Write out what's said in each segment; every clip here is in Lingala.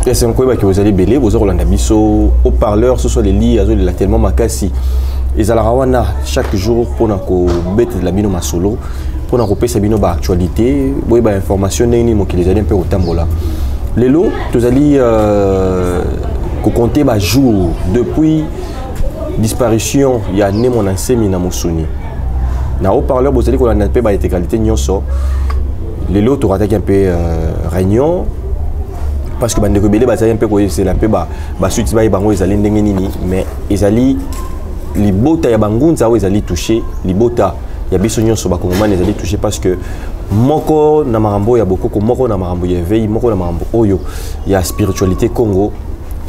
Esengo koyebaki bozali ebele boza kolanda biso. Haut-parleur soso leli azolela tellement makasi. Ezalaka wana chaque jour mpona kobetela bino masolo, mpona kopesa bino baactualité, boyeba information ndenge nini mokili ezali mpe kotambola. Lelo tozali kocompter bajour depuis disparition ya Ne Muanda Nsemi na mosuni. Na haut-parleur bozali kolanda mpe baintégralité nyonso. Lelo torataki mpe réunion parce que bandeko ebele bazali mpe koyesela mpe basuite, bayeba yango ezali ndenge nini. Mais ezali libota ya bangunza oyo ezali touché, libota ya biso nyonso bakongomani ezali touché, parce que moko na makambo ya bokoko, moko na makambo ya éveil, moko na makambo oyo ya spiritualité Congo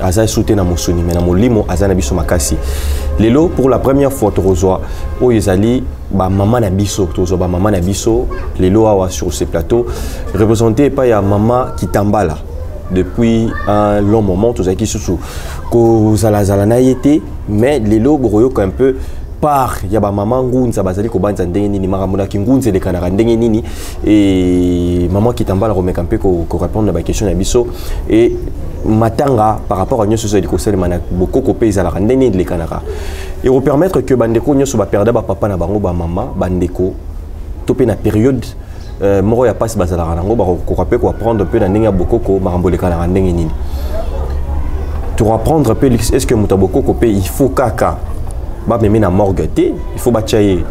aza su te na mosuni, mais na molimo aza na biso makasi. Lelo pour la première fois tokozwa oyo ezali bamama na biso, tozwa bamama na biso lelo awa sur ce plateau, représenté epai ya mama Kitambala. Depuis un long moment tozalaki susu kozalazala na ye te, mais lelo bokoyoka un peu part ya bamama ngunza bazali kobanza ndenge nini, makambo na kingunza elekanaka ndenge nini. E mama Kitambala komeka mpe korépondre na baquestion na biso e matanga par rapport à nyonso ezali kosalema na bokoko mpe ezalaka ndenge nini elekanaka. Ekopermettre que bandeko nyonso baperda bapapa na bango, bamama, bandeko to mpe na période moko ya mpasi bazalaka nango, bakokoka mpe koapprendre mpe na ndenge ya bokoko makambo elekanaka ndenge nini. Tokoapprendre mpe est ce que moto ya bokoko mpe il faut kaka bameme na morgue te, il faut batya ye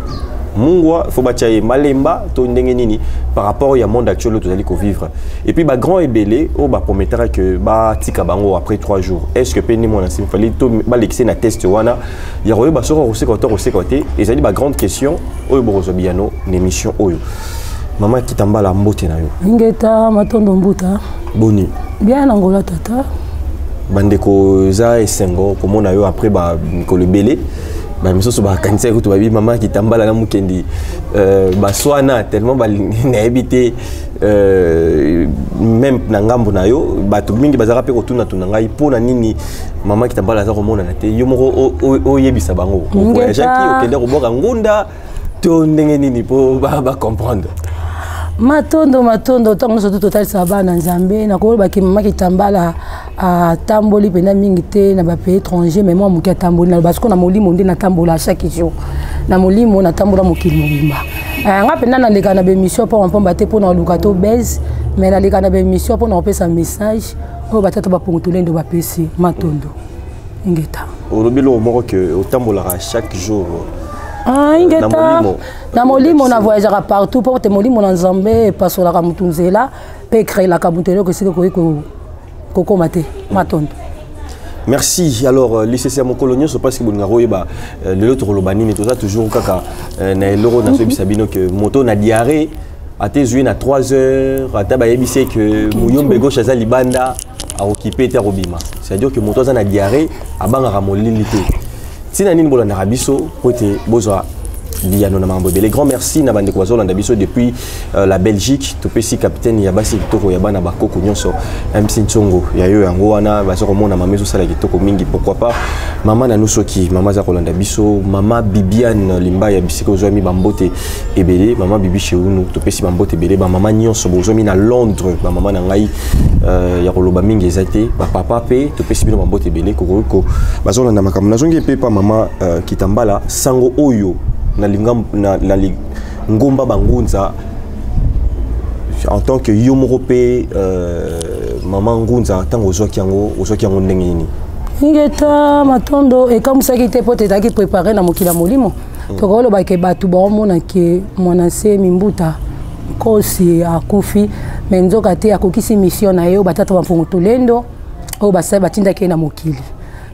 mungwa, il faut batya ye malemba to ndenge nini par rapport ya monde actuel oyo tozali kovivre. Et puis bagrand ebele oyo baprometaka ke batika bango après 3 jours, est ce que mpe Ne Muanda Nsemi fali to balekise na test wana ya koyeba soki akoseka to akoseka te? Ezali bagrande question oyo bokozwa biyano na émission oyo. Mama Kitambala, mbote na yo. Ingeta, matondo mbuta. Boni? Bien na ngola, tata. Bandeko, eza esengo komona yo après bamikolo ebele. Bamisusu bakanisaki kutu babi mama Kitambala na mokendi baswana tellement nayebi te. Même na ngambo na yo, bato mingi bazalaka mpe kotunatuna ngai mpo na nini mama Kitambala aza komonana te. Yo moko oyebisa bango, ovoyageaki, okende kobwaka ngunda to ndenge nini mpo bacomprendre? Matondo, matondo. Ntango nyonso tu totalisaka bana Nzambe. Nakolobaki mama Kitambala atamboli mpenza mingi te na bapays étranger, mais mwa moke atamboli. Naloba siko na molimo nde natambola chaque jour, na molimo natambola mokili mobimba. Nga mpenza naleka na baémission mpo mpomba te, mpona koluka to base, mais naleka na baémission mpona kopesa message oyo batata bapongo tolendo bapesi. Matondo, ingeta. Olobi eloko moko ke otambolaka chaque jour. Ah, ingeta, na molimo na voyageaka partout, mpo te molimo na Nzambe epasolaka motu nzela mpe ecréelaka motu eloko esika ekoki kokóma te. Matondo. Merci. Alors lisese ya mokolo nyonso, parce que bolingaka oyeba lelo tokoloba nini. Toza toujours kaka na eloko nazoyebisa bino ke moto na diarrhée, ata ezwi na 3 heures, ata bayebisi ke muyombe gauche aza libanda, akokipe te, akobima. C'est-à-dire que moto aza na diarrhée abangaka molili te. Ntina nini bolandaka biso? Po ete bozwa biyano na makambo ebele. Grand merci na bandeko bazolanda biso depuis la Belgique. Topesi capitaine ya basi kitoko ya bana bakoko nyonso, MC Ntsongo ya yo yango wana baza komona mama ezosala kitoko mingi. Pourquoi pas mama na soki mama aza kolanda biso, mama Bibiane Limba ya bisika ozwami, bambote ebele. Mama Bibi Sheunu, topesi bambote ebele. Bamama nyonso bozwami na Londres, bamama na ngai ya koloba mingi eza te. Bapapa mpe topesi bino bambote ebele kokoyoko bazolanda makambo. Nazongi mpe pa mama Kitambala. Sango oyo na, na ngomba bangunza, en tant que yo moko mpe mama ngunza, ntango ozwaki yango, ozwaki yango ndenge nini? Ingeta, matondo. Ekambwisaki te, mpo te ezalaki préparé na mokili ya molimo. Tokolobake bato baomona ke Muanda Nsemi mbuta nkosi akufi, mais nzoka te akokisi mission na ye oyo batata bampungu tolendo oyo basali batindaki ye na mokili.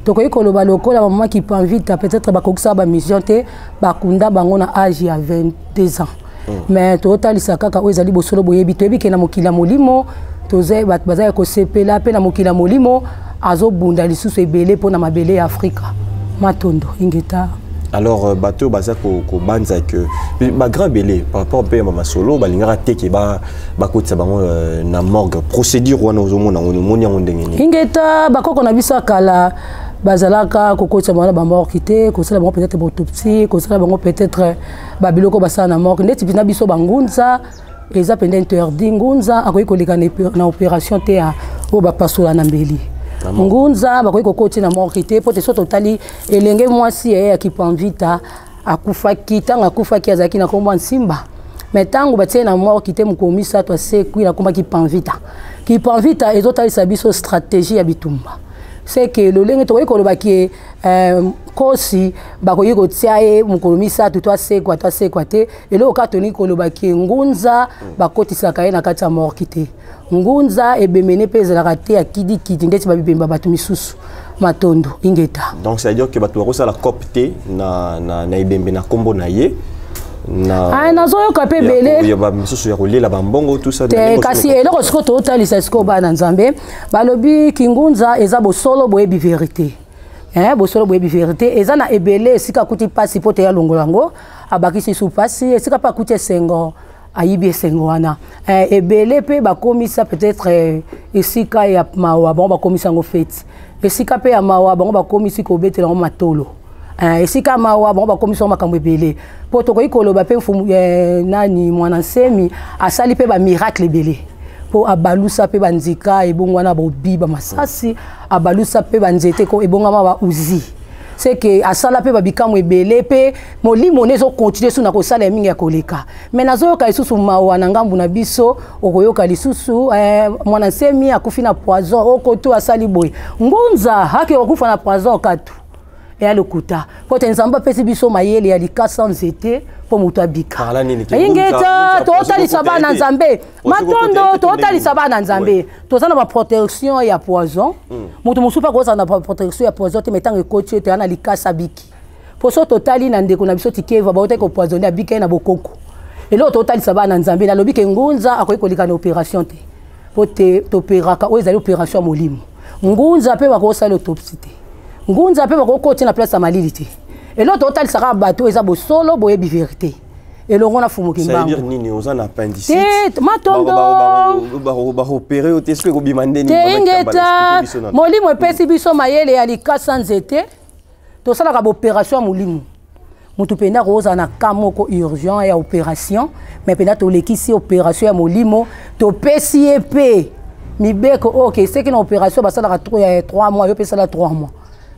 Tokoki koloba lokola bamama Kipanvita, peut-être bakokisaka bamission te, bakunda bango na age ya 22 ans. Mais tozotalisa kaka oyo ezali bosolo. Boyebi, toyebi ke na mokili ya molimo toza bato baza ya kosepela, mpe na mokili ya molimo azobunda lisusu ebele mpo na mabele ya Afrika. Matondo, ingeta. Alors bato oyo baza kobanza ke bagrand ebele par rapport mpe ya masolo balingaka te ke bakotisa bango na morgue, procédure wana ozomona yango, omoni yango ndenge nini? Ingeta, bakoko na biso ya kala bazalaka kokotisa bango na bamorgue te, kosala bango peut-être autopsie, kosala bango peut-être babiloko basala na morgue. Ndeti mpena biso bangunza eza mpenza interdit. Ngunza akoki koleka na opération te ya Oyo bapasola na mbeli, ngunza bakoki kokoti na morgue te, mpo te so totali elenge mwasi ye ya Kipanvita akufaki. Ntango akufaki, azalaki na nkombo ya Nsimba, mais ntango batie na morgue te, mokolo misato asekwi, nakomba Kipanvita. Kipanvita ezotalisa biso stratégie ya bitumba. Seke lolenge tokoki koloba ke nkosi bakoki kotia ye mokolo misato to asekwa to asekwa te. Eloko kaka tolingi koloba ke ngunza bakotisaka ye na kati ya morgue te. Ngunza ebemene mpe ezalaka te ya kidikidi ndeti babibemba bato misusu. Matondo, ingeta. Donc c'est à dire que bato bakosala cope te na ebembe na nkombo na ye na Ah, nazoyoka mpe ebele. Ya bamisusu ya kolela bambongo, tout ça. Te, kasi eloko sikoyo tozotalisa sikoyo bana Nzambe, balobi kingunza eza bosolo boyebi vérité. Eh, bosolo boyebi vérité eza na ebele. Esika akuti mpasi mpo te alongola yango, abakisi su mpasi. Esika mpe akuti esengo, ayibi esengo wana. Eh, ebele mpe bakomisa peut-être esika ya mawa, bango bakomisa yango feti. Esika mpe ya mawa, bango bakomisi kobetela yango matolo. Esika mawa, bango bakomisi yango makambo ebele. Mpo tokoki koloba mpe mfumu nani, Mwana Nsemi, asali mpe bamiracle ebele, mpo abalusa mpe banzika ebongwana bobi bamasasi, abalusa mpe banzete ebongama bauzi. C'est que asala mpe babikambo ebele, mpe molimo ne ezocontinue su na kosala ya mingi ya koleka. Mais nazoyoka lisusu mawa na ngambu na biso. Okoyoka lisusu Mwana Nsemi akufi na poison, okoto asali boye. Ngunza ake kokufa na poison katu eya lokuta, mpo te Nzambe apesi biso mayele ya likasa nzete mpo moto abika. Ingeta, totalisa bana Nzambe. Matondo, totalisa bana Nzambe, toza na baprotection ya poison. Moto mosusu mpe akozala na baprotection ya poison te, mais ntango ekoti ete ya na likasa, abiki. Mpo so totali na ndeko na biso Tikeva, bautaki kopoisonne, abiki ye na bokoko. Eloko totalisa bana Nzambe, nalobi ke ngunza akoki koleka na opération te, mpo te topéraka oyo ezali opération ya molimo. Ngunza mpe bakosala autopsie te. Ngunza mpe bakokoti na place ya malili te. Eloko totalisaka bato eza bosolo boyebi vérité elongo na fumuki. Mbangu nini, oza na appendicite? Te, matondo. Baopere yo te, soki ekobima ndeni? Te, ingeta. Molimo epesi biso mayele ya likasa nzete, tosalaka baopération ya molimo. Motu mpenza akozala na cas moko urgent ya opération, mais mpenza tolekisi opération ya molimo, topesi ye mpe mibeko oyo ke seki na opération basalaka 3 mois, yo mpe esala 3 mois,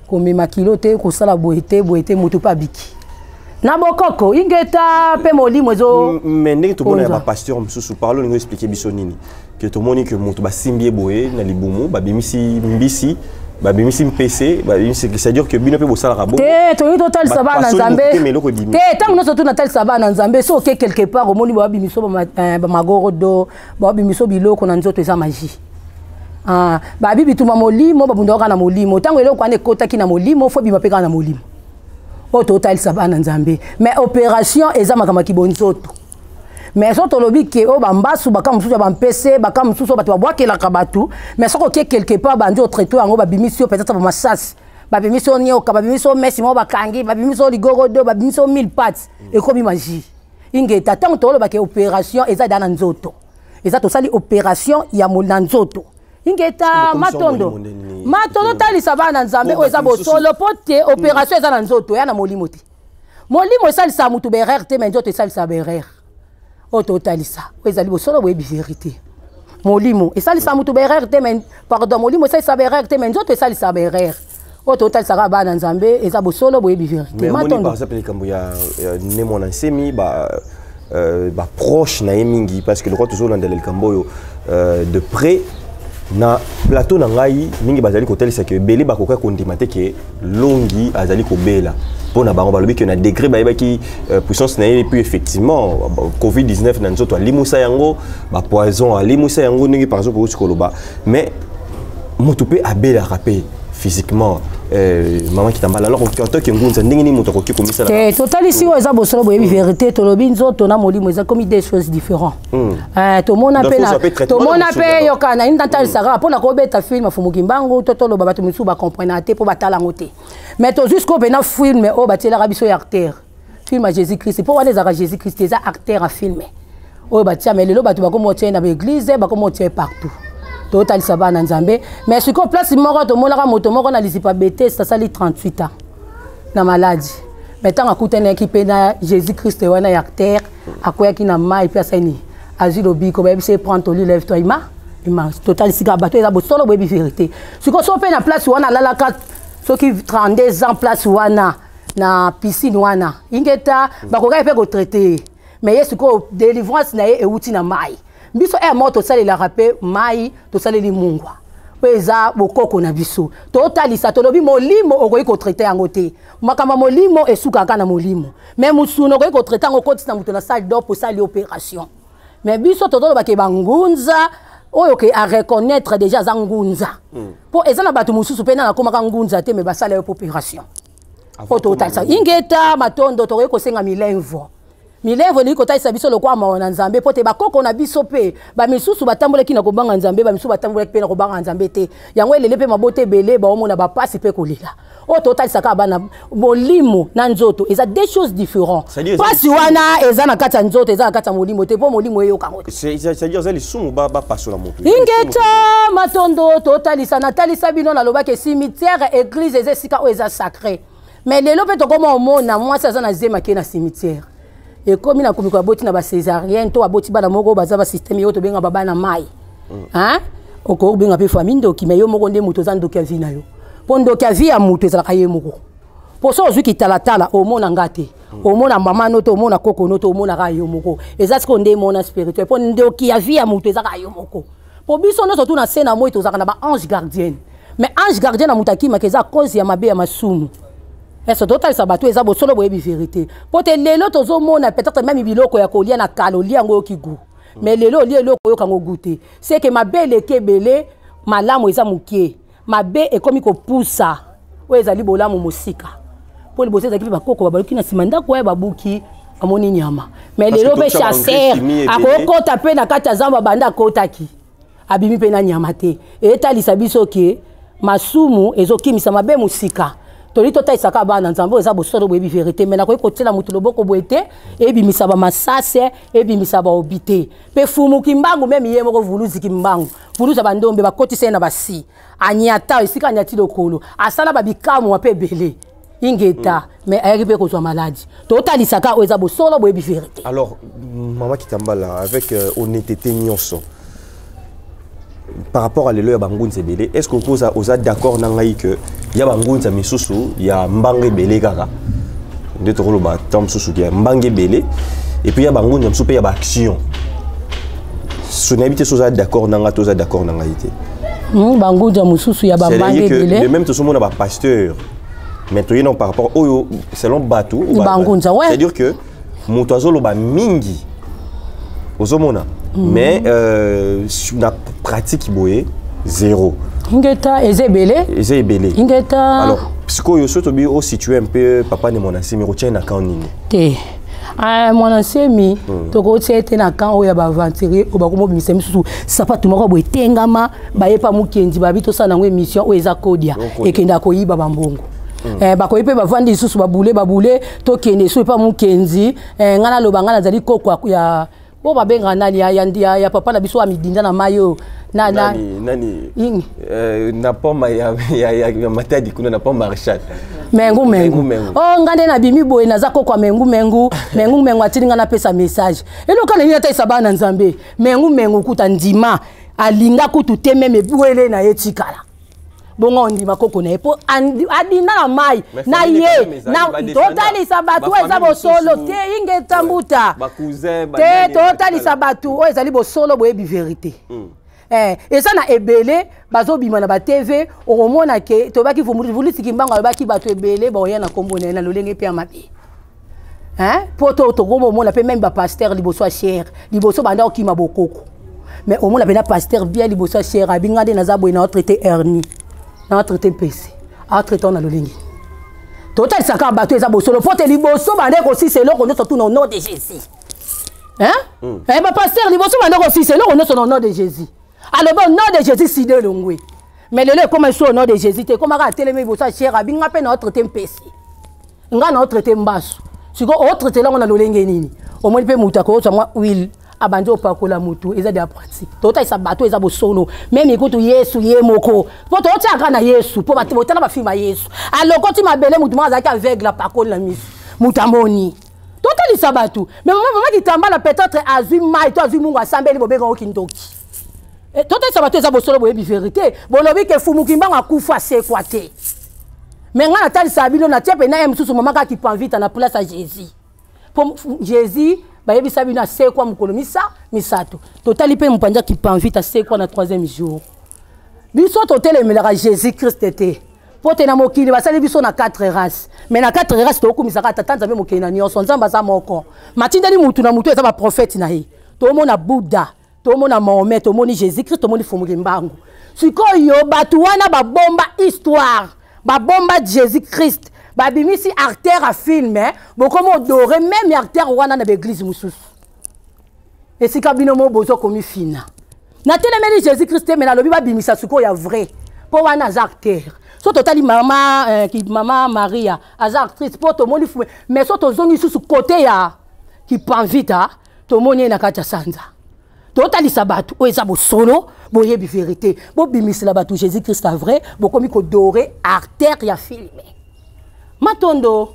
komema kilo te, kosala boye te, boye te. Motu mpe abiki na bokoko. Ingeta, mpe molimo ezo Mais ndenge tomona ya bapasteur mosusu, parlo olingi expliquer biso nini ke tomoni ke moto basimbi ye boye na libumu, babimisi mbisi, babimisi mpese, babimisi? C'est-à-dire que bino mpe bosalaka bongo? Te, tolingi totalisa bana Nzambe te. Ntango nyonso tu natalisa bana Nzambe, so oke quelque part, omoni babimiso bamagorodo, babimiso biloko na nzoto, eza magie. Ah, babi bituma molimo, babundaka kaka na molimo. Ntango eloko wana ekotaki na molimo, fo bima mpe kaka na molimo. Oyo totalisa bana Nzambe, mais opération eza makambo ya kibonzoto. Mais so tolobi ke oyo bambasu, baka mosusu ya bampese, baka mosusu oyo bato babwakelaka bato, mais soki oke quelque part, bandi otraite yango, babimisi yo peut-être bamasasi, babimisi yo nioka, babimisi yo mesi moko bakangi, babimisi yo ligorodo, babimisi yo mille pattes, ekomi magie. Ingeta, ntango tolobaka opération eza da na nzoto, eza tosali opération ya na nzoto. Ingeta, matondo, matondo. Talisa bana Nzambe oyo eza bosolo, mpo te opération eza na nzoto, eya na molimo te. Molimo esalisaka motu baerreur te, mais nzoto esalisaka baerreur. Oyo totalisa oyo ezali bosolo boyebi vérité. Molimo esalisaka motu baerreur te, mais pardon, molimo esalisaka baerreur te, mais nzoto esalisaka baerreur. Oyo totalisaka bana Nzambe eza bosolo boyebi vérité. Matondo. Par exemple likambo ya Ne Mwana Nsemi, ba baproche na ye mingi, parce que lokwa tozolandela likambo oyo de près na plateau na ngai, mingi bazali kotalisa ke ebele bakoka kondima te ke Longi azali kobela. Mpo na bango, balobi ke na degré bayebaki puissance na ye, et puis effectivement COVID-19 na nzoto alimusa yango, bapoison alimusa yango, ndenge par exemple outi koloba. Mais moto mpe abelaka mpe physiquement, mama Kitambala. Alors otoke ngunza, ndenge nini moto akoki komisala? Te, totalisi oyo eza bosolo boyebi vérité. Tolobi nzoto na molimo eza komi deux choses différents. Tomona mpe, tomona mpe, yoka na nini, natalisaka mpona kobeta film afumuki mbangu to toloba bato mosusu bacomprena te mpo batala yango te. Mais tozwi sikoyo mpena film oyo batielaka biso ya acteur, film ya Jésus Christ, mpo wana ezalaka Jésus Christ, eza acteur ya film oyo batia. Mais lelo bato bakoma otia na baeglise, bakoma otia partout. Totalisa bana Nzambe. Mais sikoyo place moko tomonaka moto moko na lizipa Betesda, asali 38 ans na maladi, mais ntango akutanaki mpe na Jésus Christ wana ya acteur, akweyaki na mai mpe asali nini? Azwi lobiko. Bayebisi ye: "Prends ton lit, lève toi, ima." Image totalisika bato eza bosolo, boyebi vérité. Sikoyo so mpe na place wana alalaka soki 32 ans, place wana na piscine wana, ingeta, bakokaki mpe kotraiter ye. Mais ye sikoyo délivrance na ye euti na mai. Biso ere moko tosalelaka mpe mai, tosaleli mungwa mpo eza bokoko na biso. Totalisa, tolobi molimo okoki kotraiter yango te. Makambo ya molimo esukaka na molimo, mais mosuni okoki kotraiter yango, okotisa moto na salle d'op, osali opération. Mais biso tozolobake bangunza oyo ke areconnaître déjà aza ngunza, mpo eza na bato mosusu mpe nana akomaka ngunza te, mais basala yo mpo opération mpo totalisa. Ingeta, matondo. Tokoki kosenga milemvo. Milemvo elingi kotalisa biso lokwa mawa na Nzambe, mpo te bakoko na biso mpe bamisusu batambolaki na kobanga Nzambe, bamisusu batambolaki mpe na kobanga Nzambe te. Yango elele mpe mabota ebele baomona bapasi mpe kolela. Oyo totalisaka bana, molimo na nzoto eza deux choses différents. Pasi wana eza na kati ya nzoto, eza na kati ya molimo te, mpo molimo eyokango te. C'est-à-dire eza lisumu bapasola moto? Ingeta, matondo. Totalisa, natalisa bino, nalobaki cimetière, église eza esika oyo eza sacré. Mais lelo mpe tokoma omona mwasi aza na zemi, ake na cimetière, ekomi na komiko, aboti na bacésarienne to aboti bana moko baza basystème oyo tobenga babana mai. Okoki kobenga mpe famille ndoki, mais yo moko nde moto oza ndoki ya vie na yo, mpo ndoki ya vie ya moto ezalaka ye moko. Mpo so ozwi kitalatala, omona nga te, omona mama no te, omona koko no te, omonaka yo moko. Eza sikoyo nde mona spirituel, mpo ndoki ya vie ya moto ezaka yo moko. Mpo biso nyonso tu na se na moi tozalaka na baange gardienne, mais ange gardien na moto akimaka eza cause ya mabe ya masumu. Ese totalisa bato eza bosolo, boyebi vérité. Mpo te lelo tozomona peut-être même biloko ya kolia na kala, olia yango oyoki goût, mais lelo olia eloko oyokango goût te. C'est que mabe eleki ebele, malamu eza mokie. Mabe ekomi kopusa oyo ezali bolamu mosika, mpo liboso ezalaki mpe bakoko babaluki na nsima ndako oyo babuki, amoni nyama. Mais lelo mpe chasseur akokota mpe na kati ya zamba, banda akotaki, abimi mpe na nyama te. Etalisa biso ke masumu ezokimisa mabe mosika. Toli totalisaka bana Nzambe oyo eza bosolo, boyebi vérité. Mais nakoki kotiela moto loboko boye te, ebimisa bamasase, ebimisa baobi te. Mpe fumuki mbangu, même ye moko vuluziki mbangu, vuluza bandombe bakotisa ye na basi, anyata esika anyati lokolo, asala babikamwa mpe ebele. Ingeta. Mais ayaki mpe kozwa maladi. Totalisaka oyo eza bosolo, boyebi vérité. Alors mama Kitambala, avec honnêteté nyonso, par rapport à lelo ya bangunza ebele, est ce que okoza oza d'accord na ngai que ya bangunza misusu ya mbanga ebele kaka nde tokoloba ntango mosusu ya mbanga ebele, et puis ya bangunza mosusu mpe ya baaction? So nayebi te so oza d'accord na ngai to oza d'accord na ngai te. Bangunza mosusu ya bambanga ebele. De même tozomona bapasteur, mais toye non par rapport oyo selon bato. Bangunza, ouais. C'est à dire que moto azoloba mingi, ozomona, mais na pratique boye zéro. Ingeta, eza ebele. Eza ebele. Ingeta. Alors sikoyo so tobi ositue un peu papa Ne Muanda Nsemi, otie na camp nini? Te, Muanda Nsemi, tokotia ete na camp oyo ya baaventurier oyo bakomobimisa misusu sapatu moko boye etengama, bayepa mokendi babi tosala yango émission oyo eza kodia, ekendaka koyiba bambongo. Bakoyi mpe bavandi lisusu, babule babule, tokende so epa mokenzi. Ngai naloba, ngai nazali koko ya oyo babengaka nani ya papa na biso amidinda na mai oyo. Na nani nani na pont ya Matadi kuna, na pont Maréchal. Mengu mengu, oh, nga nde nabimi boye, naza koko ya mengu mengu. Mengu mengu atindi nga napesa message. Eloko nalingi natalisa bana Nzambe, mengu mengu kuta ndima alinga kutu te, même ebwele na ye tikala bongo ondima koko na ye mpo adinda na mai na ye. Totalisa bato oyo eza bosolo te. Ingeta, mbuta. Te, totalisa bato oyo ezali bosolo, boyebi vérité. Eza na ebele bazobima na batv, okomona ke tobaki vulusiki mbango, alobaki bato ebele baoya na nkombo na ye na lolenge mpe ya mabe. Mpo to tokomomona mpe même bapasteur liboso ya chaire, liboso banda okima bokoko, mais omona mpena pasteur bien liboso ya chaire, abinga nde naza boye, na otraite hernie, na otraite mpese, aotraite na lolenge. Totalisaka bato eza bosolo, mpo te liboso bande kosisa eloko nyonso tu na nom de Jésus. Bapasteur liboso bande kosisa eloko nyonso na nom de Jésus, alobi au nom de Jésus, sida elongwe. Mais lelo ekóma so au nom de Jésus te, ekómaka atelemi liboso ya chaire, abinga mpe na otraite mpese, nga na otraite mbasu. Sikoyo otraite lango na lolenge nini? Omoni mpe moto akozwa mwa huile, abandi opakola motu. Eza de ya pratique. Totalisa bato eza bosolo. Même kutu Yesu ye moko, mpo totiaka na Yesu, mpo botala bafilme ya Yesu, alokoti mabele, motu moko azalaki aveugle, apakoli na miso, motu amoni. Totalisa bato. Mais mama Kitambala, peut-être azwi mai to azwi mungu, asambeli, bobenga oki ndoki. Totalisa bato eza bosolo, boyebi vérité. Bolobi ke Fumu Kimbangu akufa, asekwa te. Me ngai natalisaka bino, natie mpe na ye mosusu, mama kaka Kipanvita na place ya Jésus, mpo Jésus bayebisa bino asekwa mokolo 3. Totali mpe mopanzi ya Kipanvita, asekwa na troisième jour. Biso totelemelaka Jésus Christ te, mpo te na mokili basali biso na 4 race, mais na 4 race tokokumisaka Tata Nzambe mokili na nyonso. Nzambe aza moko, matindeli mutu na mutu, eza baprofete na ye. Tomona Buddha, tomona Mahomet, tomoni Jésus Christ, tomoni Fumu Kimbangu. Sikoyo bato wana babomba histoire, babomba Jésus Christ, babimisi acteur ya film. Bokomi adorer même acteur wana na baeglise mosusu. Esika bino mo bozwa komifina, natelemeli Jésus Christ te, me nalobi babimisa sikoyo ya vrai, mpo wana aza acteur. So totali mama, mama Maria aza actrice, mpo tomoni fume. Mais so tozongi lisusu kote ya Kipanvita, tomoni ye na kati ya sanza. Totalisa bato oyo eza bosolo, boyebi vérité. Bobimisela bato Jésus Christ a vrai. Bokomi koadorer acteur ya film. Matondo,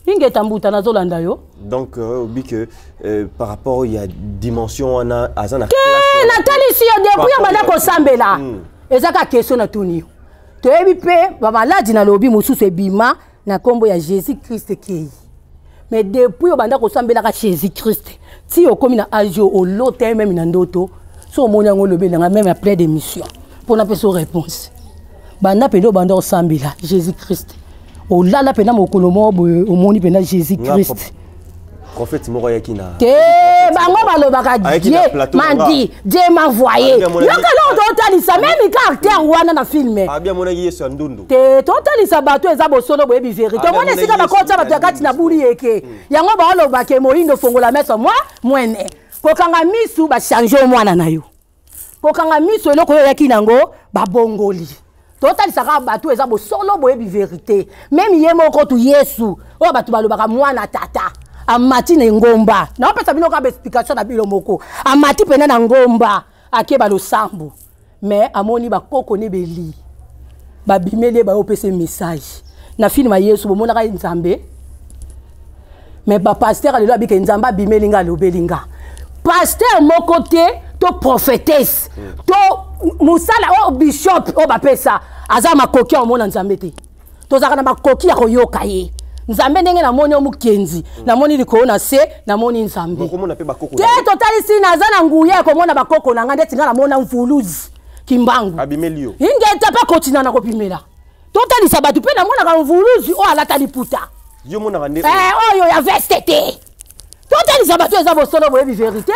ingeta mbuta, nazolanda yo. Donc obi que par rapport ya dimension wana aza na te, natalisi yo depuis yo banda kosambela. Eza kaka question natuni yo. Toyebi mpe bamaladi, nalobi mosusu ebima na nkombo ya Jésus Christ kei. Mais depuis obanda kosambelaka Jésus Christ ti okomi na age oyo, olota ye même na ndoto? So omoni yango, olobi nanga même ya plein d'émission mpona mpe so réponse. Banda mpenza obanda kosambela Jésus Christ, olala mpenza mokolo moko boye, omoni mpenza Jésus Christ? Prophète moko ayaki na Te, bango balobaka Dieu m'a dit, Dieu m'a envoyé. Yoka eloko totalisa, même caractère wana na film. Abi amonaki Yesu ya ndundu. Te, totalisa bato eza bosolo, boyebi vérité. Omoni esika bakotya bato ya kati na buli eke yango, baolobake moyindo fongola meso mwa mwene, kokanga misu, bachange mwana na yo, kokanga miso, eloko oyo oyaki nango babongoli. Totalisaka bato eza bosolo, boyebi vérité. Même ye moko tu Yesu oyo bato balobaka mwana tata, amati na ngomba. Naopesa bino kaka baexplication na bino moko. Amati pene na ngomba, akeba losambo, mais amoni bakoko ne beli babimeli ye, bayopesa message. Na film ya Yesu bomonaka Nzambe, mais bapasteur lelo abike Nzambe abimeli nga, alobeli nga. Pasteur moko te to prophétesse to mosala oyo bishop oyo bapesa aza makoki ya komona Nzambe te. Tozalaka na makoki ya koyoka ye Nzambe. Ndenge namoni yo mokenzi, namoni likolo na se, namoni Nzambe te. Totalisi, naza na nguya ya komona bakoko na ngai. Ndeti ngai namona Mvuluzi Kimbangu, ingeta mpe kotina na kopimela. Totalisa bato mpe namonaka Mvuluzi oyo alata liputa oyo ya veste te. Totalisa bato eza bosolo, boyebi vérité.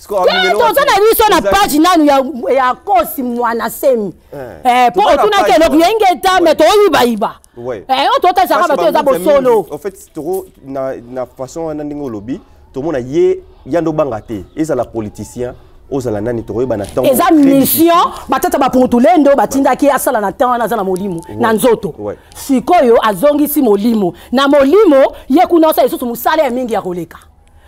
Te, toza na biso na page nanu ya Kosi Mwana Semi, mpo otunaki eloko ya ingeta, me toyibayiba oyo totalisaka bato eza bosolo. En fait, toro na façon wana ndenge olobi, tomona ye ya ndobanga te, ezala politicien, ozala nani, tokoyeba na ntango. Eza mission batata bapuntulendo batindaki asala na ntango wana. Aza na molimo na nzoto. Sikoyo azongisi molimo na molimo, ye kuna osala lisusu mosala ya mingi ya koleka,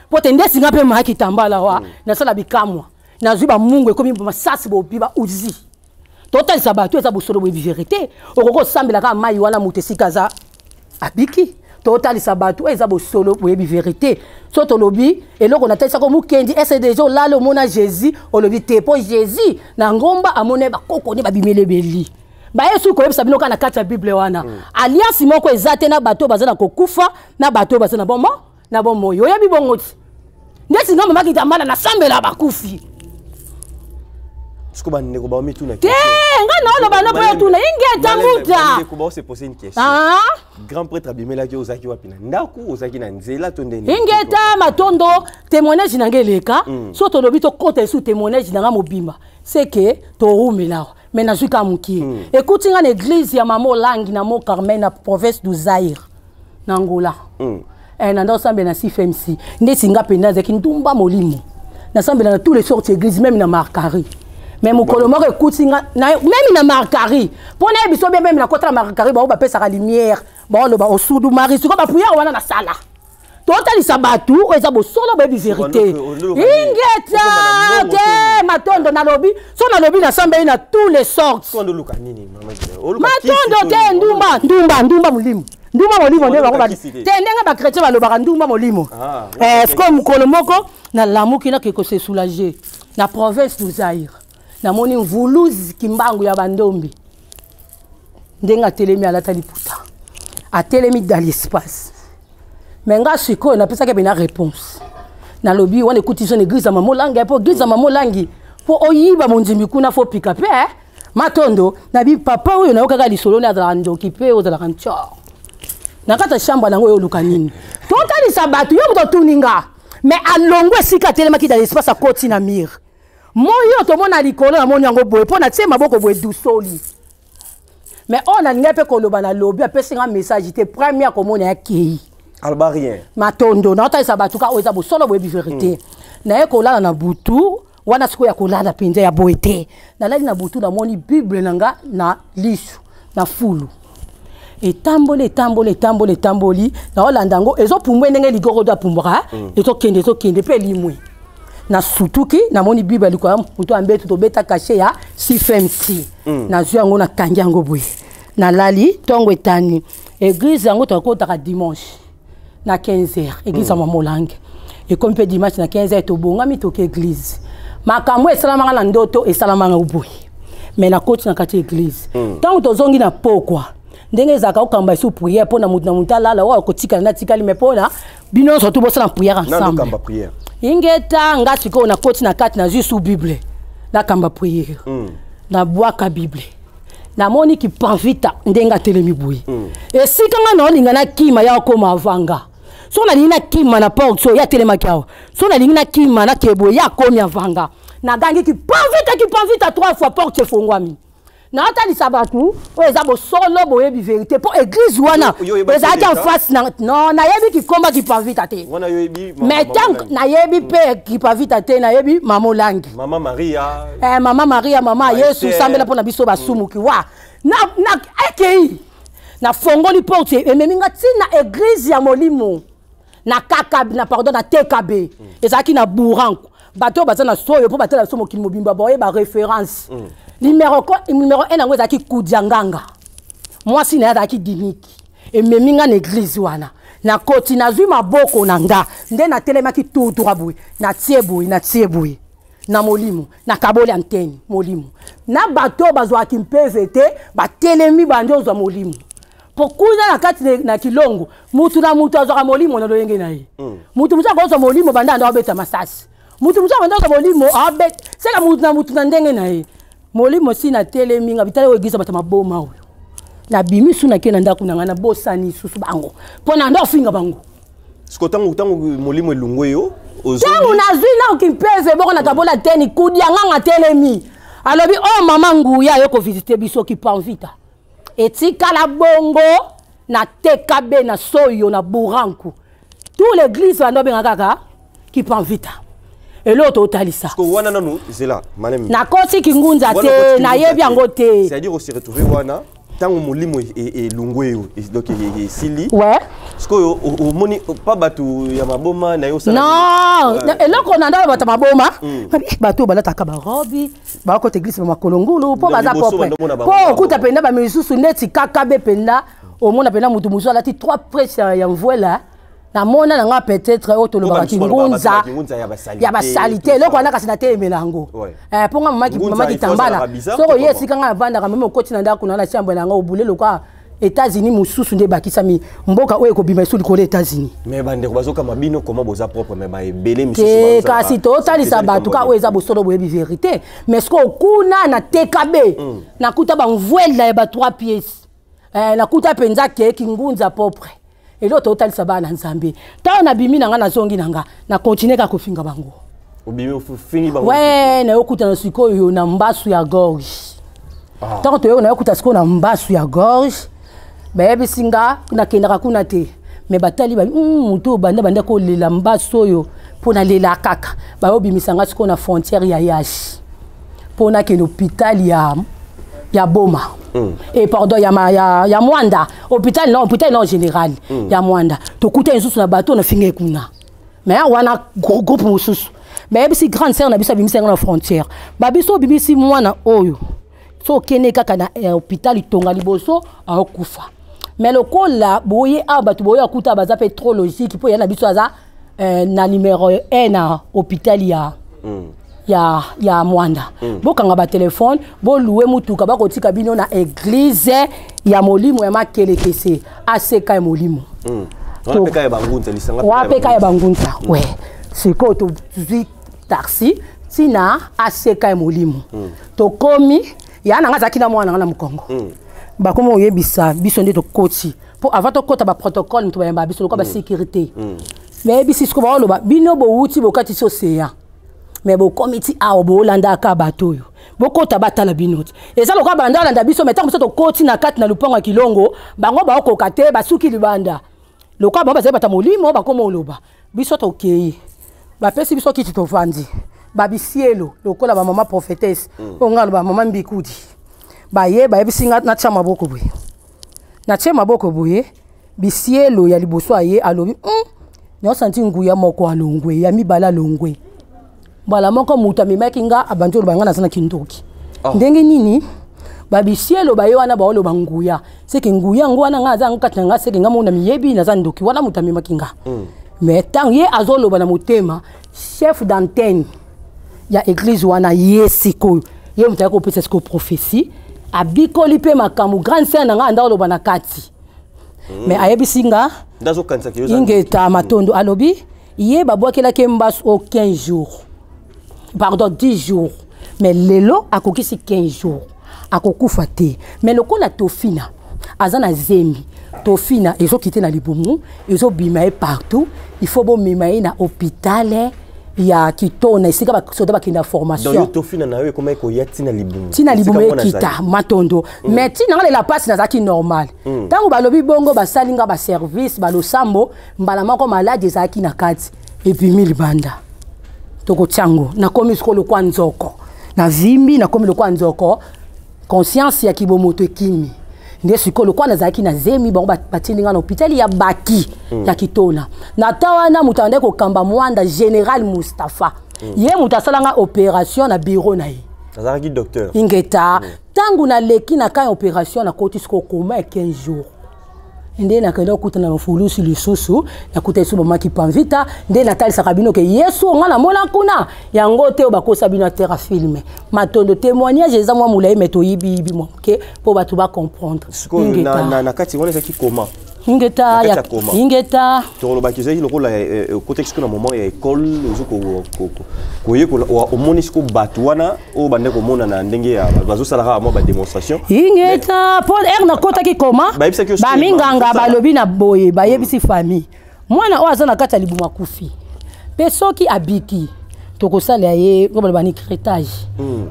po te nde singa mpe mayaki tambala wa nasala bikamwa, nazwi bamungu, ekomi masasi, bobi bauzi. Totalisa bato eza bosolo, boyebi vérité. Okoki osambela kaka mai wana, moto esika aza abiki. Totalisa bato oyo eza bosolo, boyebi vérité. So tolobi eloko natalisaka mokendi ese déjà olala, omona Jésus? Olobi te, mpo Jésus na ngomba amoni bakoko nde babimeli ebeli. Bayesu koyebisa bino kaka na kati ya Bible wana, alliance moko eza te na bato oyo baza na kokufa na bato oyo baza na bomo na bomoi. Oyebi bongo ti ndeti nga mama Kitambala nasambela bakufi. Siko bandeko baomituna. Te, nga naoloba no mpo yotuna. Ingeta nguta. Bandeko baose poser une question. Grand prêtre abimelaki, ozalaki wapi? Na ndako, ozalaki na nzela to ndeni? Ingeta, matondo. Témoignage na nga eleka. So tolobi tokɔta esu témoignage na nga mobimba, c'est que torumela awa, mais nazwi ka mokie. Ekuti nga na église ya mama Olangi na Mont Carmel, na province du Zaire, na Angola. Na nda osambela na CFMC. Ndeti nga mpenza azalaki ndumba molimo, nasambela na tous les sortes église, même na Markari. Mais mokolo moko ekuti nga même na Markari, mpo nayebi so bien, même nakota na Markari, bao bapesaka lumière, baoloba osudu mari. Sikoyo baprière wana nasala, totalisa bato oyo eza bosolo, boyebi vérité. Ingeta te, matondo. Nalobi so nalobi nasambeli na tous les sortes. Matondo te, ndumba, ndumba, ndumba molimo, ndumba molimo nde bango te, ndenge bachrétien balobaka ndumba molimo. Sikoyo mokolo moko nalamuki, nake kose soulager na province du Zaire. Namoni mvuluzi Kimbangu ya bandombi ndenge atelemi, alata liputa, atelemi dans l'espace. Mais nga sikoyo napesaki bena réponse, nalobi wana ekuti biso na église ya Mama Olangi, mpo église ya Mama Olangi, mpo oyiba mondimi kuna, fo pika mpe matondo. Nabi papa oyo nayokaka lisolo nde azalaka ndoki mpe ozalaka ntior na kati ya chambre nango, oyo oluka nini? Totalisa bato, yo moto otuni nga. Mais alongwe esika atelemaki dans l'espace, akoti na mire moi oyo tomona likolo. Namoni yango boye mpo natie maboko boye, dusoli. Mais oyo nalingai mpe koloba, nalobi, apesi nga message te. Premier komona ya kei. Aloba rien. Matondo, naotalisa bato ka oyo eza bosolo, boyebi vérité. Naye kolala na butu wana sikoyo, ya kolala mpenza ya boye te. Nalali na butu, namoni Bible na nga na lisu na fulu, etamboli, etamboli, etamboli, etamboli. Naolanda yango, ezopumbwe ndenge ligorodo apumbwaka, ezokende, ezokende mpe elimwe. Nasutuki, namoni Bible likolo ya moto ya mbeto. Tobeta cachet ya cfmc, nazwi yango, nakangi yango boye, nalali. Ntongo etani, église yango tokotaka dimanche na 15 heures, église ya Mama Olange. Ekomi mpe dimanche na 15 heures, tobongami, toke église. Makambo esalamaka na ndoto esalamaka boye, mais nakoti na kati ya église. Ntango tozongi na pokwa, ndenge ezalaka, okamba esu prière mpo na motu na motu alala, oyo akotikala natikali, mais mpona bino nyonso tu bosala prière ensemble. Ingeta. Nga sikoyo nakoti na kati, nazwi su Bible, nakamba prière, nabwaka Bible, namoni Kipanvita ndenge atelemi boye. Esika nga naolinga nakima, ya akoma avanga. So nalingi nakima na porte oyo ye atelemaki awa, so nalingi nakima, nakee boye, ye akomi avanga. Nagangi "Kipanvita, Kipanvita" trois fois, porte efongwami. Naotalisa bato oyo eza bosolo, boyebi vérité, mpo église wana ezalaki en face na. Non, nayebi kikomba Kipanvita te, mais tant nayebi mpe Kipavita te, nayebi Mama Olangi. Mama Maria. Eh, Mama Maria, mama Yesu, sambela mpona biso basumuki wa na ekei. Nafongoli porte, ememi nga ntina église ya molimo na KKB, na pardon, na TKB. Ezalaki na Buranku. Bato oyo baza na soyo mpo batala biso mokili mobimba, boyeba référence. Numéro 1 yango ezalaki Kudia Nganga, mwasi na ye azalaki Diniki. Ememi nga na église wana, nakoti, nazwi maboko na nga nde natelemaki tutura boye, natie boye, natie boye na molimo, nakaboli antenne molimo na bato oyo bazwaki mpeve te, batelemi, bandi ozwa molimo. Po kuna na kati na Kilongo, mutu na mutu azwaka molimo na lolenge na ye. Mutu mosusu akozwa molimo banda anda abeta masasi, mutu mosusu abanda kozwa molimo abet seka, mutu na mutu na ndenge na ye molimo. Si natelemi nga bitala oyo église bato maboma oyo, nabimi su, nake na ndako na ngai, nabosani susu bango mpo na nda ofinga bango. Siko ntango molimo elongwe yo? Ntango nazwi naoki mpeve boko nakabola teni, Kudia Nganga telemi, alobi: "Oyo oh, mama Nguya aye kovisite biso Kipanvita." Etikala bongo na TKB na soyo na Buranku, tout l'église bando abenga kaka Kipanvita. Eloko totalisa. Wana nanu zela malemi. Nakoti Kingunza te, nayebi yango te. C'est-à-dire ose retrouver wana ntango molimo elongwe yo, donc esili. Ouais. Sikoyo omoni pa bato ya maboma na yo? Non, eloko na ndalo bato ya maboma, bato oyo balataka barobi, bakota église bamakolo ngulu mpo baza propre, mpo okuta mpenza bamisusu neti kakabe mpenza, omona mpenza motu mosusu alati trois presse ya mvwela. Namona na nga peut-être oyo tolobaka Kingunza ya basali te, eloko wana kasi natelemela yango mpo nga mama Kitambala, soki oye esika nga navandaka, meme okoti na ndako na na chambre na nga, obule lokwa États-Unis mosusu nde ebakisami mboka oyo ekobima esu likolo États-Unis. Mais bandeko bazokama bino, koma boza propre, mais baebele. Te, kasi totalisa bato ka oyo eza bosolo, boyebi vérité. Mais sikoyo kuna na TKB, nakuta bamvwela ya ba 3 pièces, nakuta mpenza ke Kingunza propre. Eloko totalisa bana Nzambe, ntango nabimi na nga, nazongi na nga, na continue kaka kofinga bango. We nayokutana sikoyo na mbasu ya gorge. Ntango toyoko, nayokuta sikoyo na mbasu ya gorge, bayebisi nga nakendaka kuna te, mais batali ba motu oyo banda banda kolela mbasu oyo mpo nalela kaka. Bayobimisa nga sikoyo na frontière ya Yashi mpo nakende hôpital ya Boma. E pardon, ya Mwanda, hôpital non, hôpital non, général ya Mwanda. Tokuta lisusu na bato nafinga kuna, mais wana groupe mosusu bayebisi grande sœur na biso abimisi yango na frontière, babiso obimisi mwana oyo, so okende kaka na hôpital itonga liboso, aokufa. Mais lokola boye awa bato boye akuta baza mpe trop logique, mpo ya na biso aza na numéro 1 na hôpital ya ya Mwanda. Bokanga batelefone, boluwe mutuka, bakotika bino na église ya molimo ya Makelekese, aseka ya molimo. Wana mpe kaka ya bangunza, lisanga mpe wa mpe kaka ya bangunza. We sikoyo tozwi taxi ntina aseka ya molimo. Tokomi, ya nanga azalaki na mwana nanga na mokongo. Bakomi oyebisa biso nde tokoti, mpo avant tokɔta, baprotocole moto bayamba biso lokola basécurité. Bayebisi sikoyo, baoloba: bino bowuti, bokatisi océan, mais bokomi ti awa, bolandaka bato oyo, bokota, batala bino ti. Eza lokola banda olanda biso, mais ntango biso tokoti na kati na lupango ya Kilongo, bango baokoka te, basuki libanda. Lokola bango bazali bata molimo, bakoma oloba. Biso tokei, bapesi biso kiti, tovandi. Babisielo lokola bamama prophétesse oyo nga aloba, mama Mbikudi, baye bayebisi nga natia maboko boye. Natie maboko boye, bisielo ya liboso aye, alobi: naosanti nguya moko alongwe, ya mibale alongwe." Mbala moko moto amemaki nga abandi oloba nga naza na kindoki. Oh. Ndenge nini babisielo baye wana baoloba nguya? Seke nguya yango wana nga aza yango kati na nga, seke nga mona miyebi naza ndoki. Wana moto amemaki nga. Mais ntango ye azoloba na motema, chef d'antenne ya église wana, ye sikoyo, ye moto ayaki kopesa sikoyo prophétie, abikoli mpe makambo. Grande sœur na nga anda oloba na kati, mais ayebisi nga Nde azokanisaka yo oza Ingeta, matondo. Alobi ye babwakelaki ye mbasu o 15 jours, pardon, 10 jours, mais lelo akokisi 15 jours, akokufa te. Mais lokola tofina aza na zemi, tofina ezokite na libumu, ezobima ye partout, il faut bomema ye na hôpital ya Kitona, esika basoda bakenda Donc yo formation. Tofina na yo ekomaki koya ntina libumu. Ntina libumu. Esika mwana Ekita. azali. Matondo. Mais ntina nga lela mpasi, nazalaki normal. Ntango balobi bongo, basali nga baservice, balosambo, mbala moko maladi ezalaki na kati ebimi libanda. Tokotia yango, nakomi sikoyo lokwa nzoko, navimbi, nakomi lokwa nzoko, conscience ya kibomoto ekimi. Nde sikoyo lokwa nazalaki na zemi, bango batindi nga na hôpital ya Baki ya Kitona. Na ta wana, moto andaki kokamba Mwanda, général Mustapha, ye moto asalanga opération na bureau na ye. Azalaki docteur. Ingeta. Ntango naleki na ka ya opération, nakoti sikoyo koma ya 15 jours. Nde nakende kokutana na mofulusi lisusu, nakuta lisusu bamaki Pamvita. Nde natalisaka bino ke Yesu nga namona kuna yango te oyo bakosa bino atera filme. Matondo. Témoignage eza mwa molai, me toyibiyibi mwa moke mpo bato bacomprendre. Sikoyo na kati wana ezalaki koma Ingeta. Na kati ya koma. Ingeta. Tolobaki ezalaki lokola okotaki sikoyo na moment ya école, ozo koyekola, omoni sikoyo bato wana oyo bande komona na ndenge ya bazosalaka mwa badémonstration. Ingeta. Mpo ere nakotaki koma, Bayebisaki yo sikoyo baminganga balobi na boye, bayebisi famille: mwana oyo aza na kati ya libumu akufi, mpe soki abiki, tokosala ye oyo baloba ni curettage,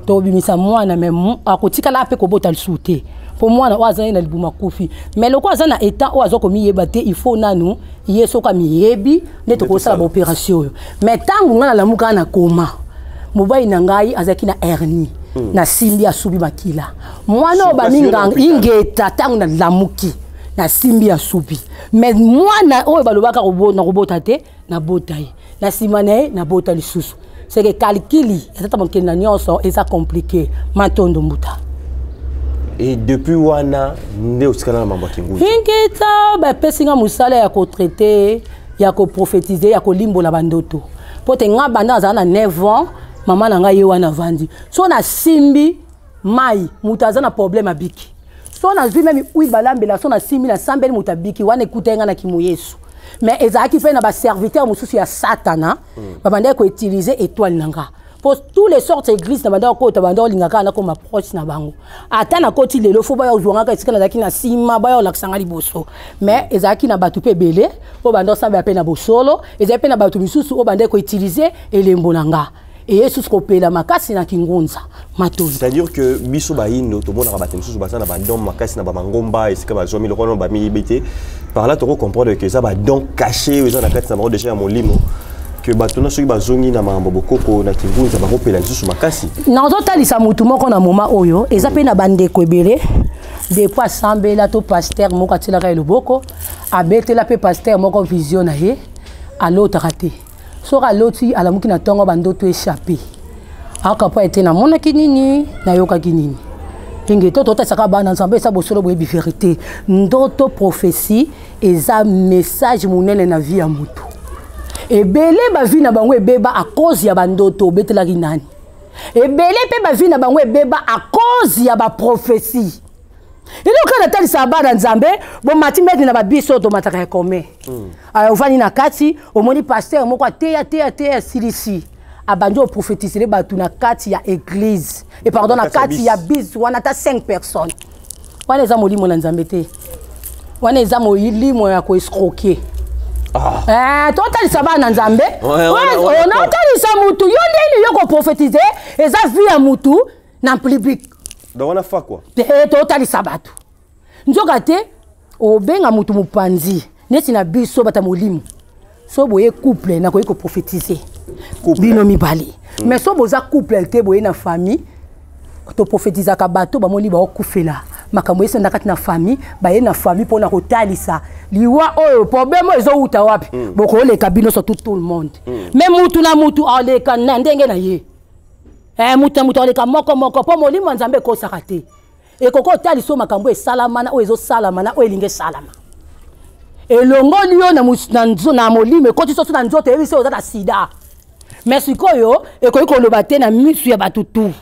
tokobimisa mwana, mais akotikala mpe kobota lisusu te, mpo mwana oyo aza ye na libumu akufi. Mais lokola aza na état oyo aza komiyeba te, il faut nanu ye soki amiyebi nde tokosala tosala. Baopération oyo. Mais ntango ngai nalamuka na koma, mobali na ngai azalaki na hernie, nasimbi, asubi makila mwana oyo. Sur place, yo na Baminganga. hôpital. Ingeta. Ntango nalamuki, nasimbi, asubi, mais mwana oyo balobaka na kobota te, nabota ye. Na nsima na ye, nabota lisusu. Seke calcul eza mokili na nyonso eza compliqué. Matondo, mbuta. Et depuis wana nde otikala na mambo ya kingunza? Ingeta. Bapesi nga mosala ya kotraiter, ya koprophétiser, ya kolimbola bandoto, mpo te nga banda azala na 9 ans, mama na ngai ye wana avandi, so nasimbi mai, moto aza na problème abiki. So nazwi même huile balambela, so nasimbi, nasambeli, moto abiki. Wana ekuta nga na kimoyesu. Mais ezalaki mpe na baserviteur mosusu ya Satana, babandaki koutiliser étoile na nga, po tous les sortes église na banda okota, banda olinga kaka nakoma proche na bango. Ata nakoti lelo, fo baya ozwangaka esika nazalaki na nsima, baya olakisanga liboso. Mais ezalaki na bato mpe ebele oyo banda osambela mpe na bosolo. Ezali mpe na bato misusu oyo bandaki koutiliser elembo na nga, eye susu kopela makasi na kingunza. Matondo. C'est-à-dire que biso bayindo tomonaka bato mosusu baza na badon makasi na bamangomba, esika bazwami lokola no bamiyebi te. Par là tokocomprendre que eza badon caché oyo eza na kati na bango déjà ya molimo, ke bato na soki bazongi na makambo bokoko na kingunza, bakopela lisusu makasi. Nazotalisa motu moko na moma oyo eza mpe na bandeko ebele. Depuis asambela to pasteur moko atielaka ye loboko, abetela mpe pasteur moko vision na ye, alotaka te. Soki aloti, alamuki na ntongo, bandoto échappe, aka po ete namonaki nini, nayokaki nini. Ndenge to totalisaka bana Nzambe, eza bosolo, boyebi vérité. Ndoto, prophétie eza message monene na vie ya motu. Ebele bavie na bango ebeba à cause ya bandoto. Obetelaki nani? Ebele mpe bavie na bango ebeba à cause ya baprophétie. Eloko kaka natalisaka bana Nzambe, bomati mete na babiso oyo tomataka ya kome. Ovandi na kati, omoni pasteur moko ateya teya teya, asilisi, abandi oprofetisele bato na kati ya église e pardon, na kati ya bis wana, ata 5 personnes. Wana eza molimo na Nzambe te, wana eza molimo ya koescroquer. Ah. Eh, totalisa bana Nzambe, onaotalisa mutu yo ndeni yo koprofetize, eza vie ya mutu na public. Donc wana fa quoi? Te, totalisa bato, nzoka te obenga mutu mopanzi neti na biso bata molimo. So boye couple, nakoki koprophétise bino mibale. Mais so boza couple te, boye na famille, toprophétisaka bato bamoni baokufela makambo esenda kati na famille, baye na famille mpona kotalisa liwa oyo, problème oyo ezowuta wapi. Bokoleka bino surtout tout le monde. Mais mutu na mutu aleka na ndenge na ye. Mutu na mutu aleka moko moko, mpo molimo ya Nzambe ekosaka te. Ekoki otalisa oyo makambo esalama na oyo ezosalama na oyo elingi esalama, elongoli yo na molimo, ekoti soso na nzoto, eyebi so oza na sida. Mais sikoyo ekoki koloba te na misu ya bato tu,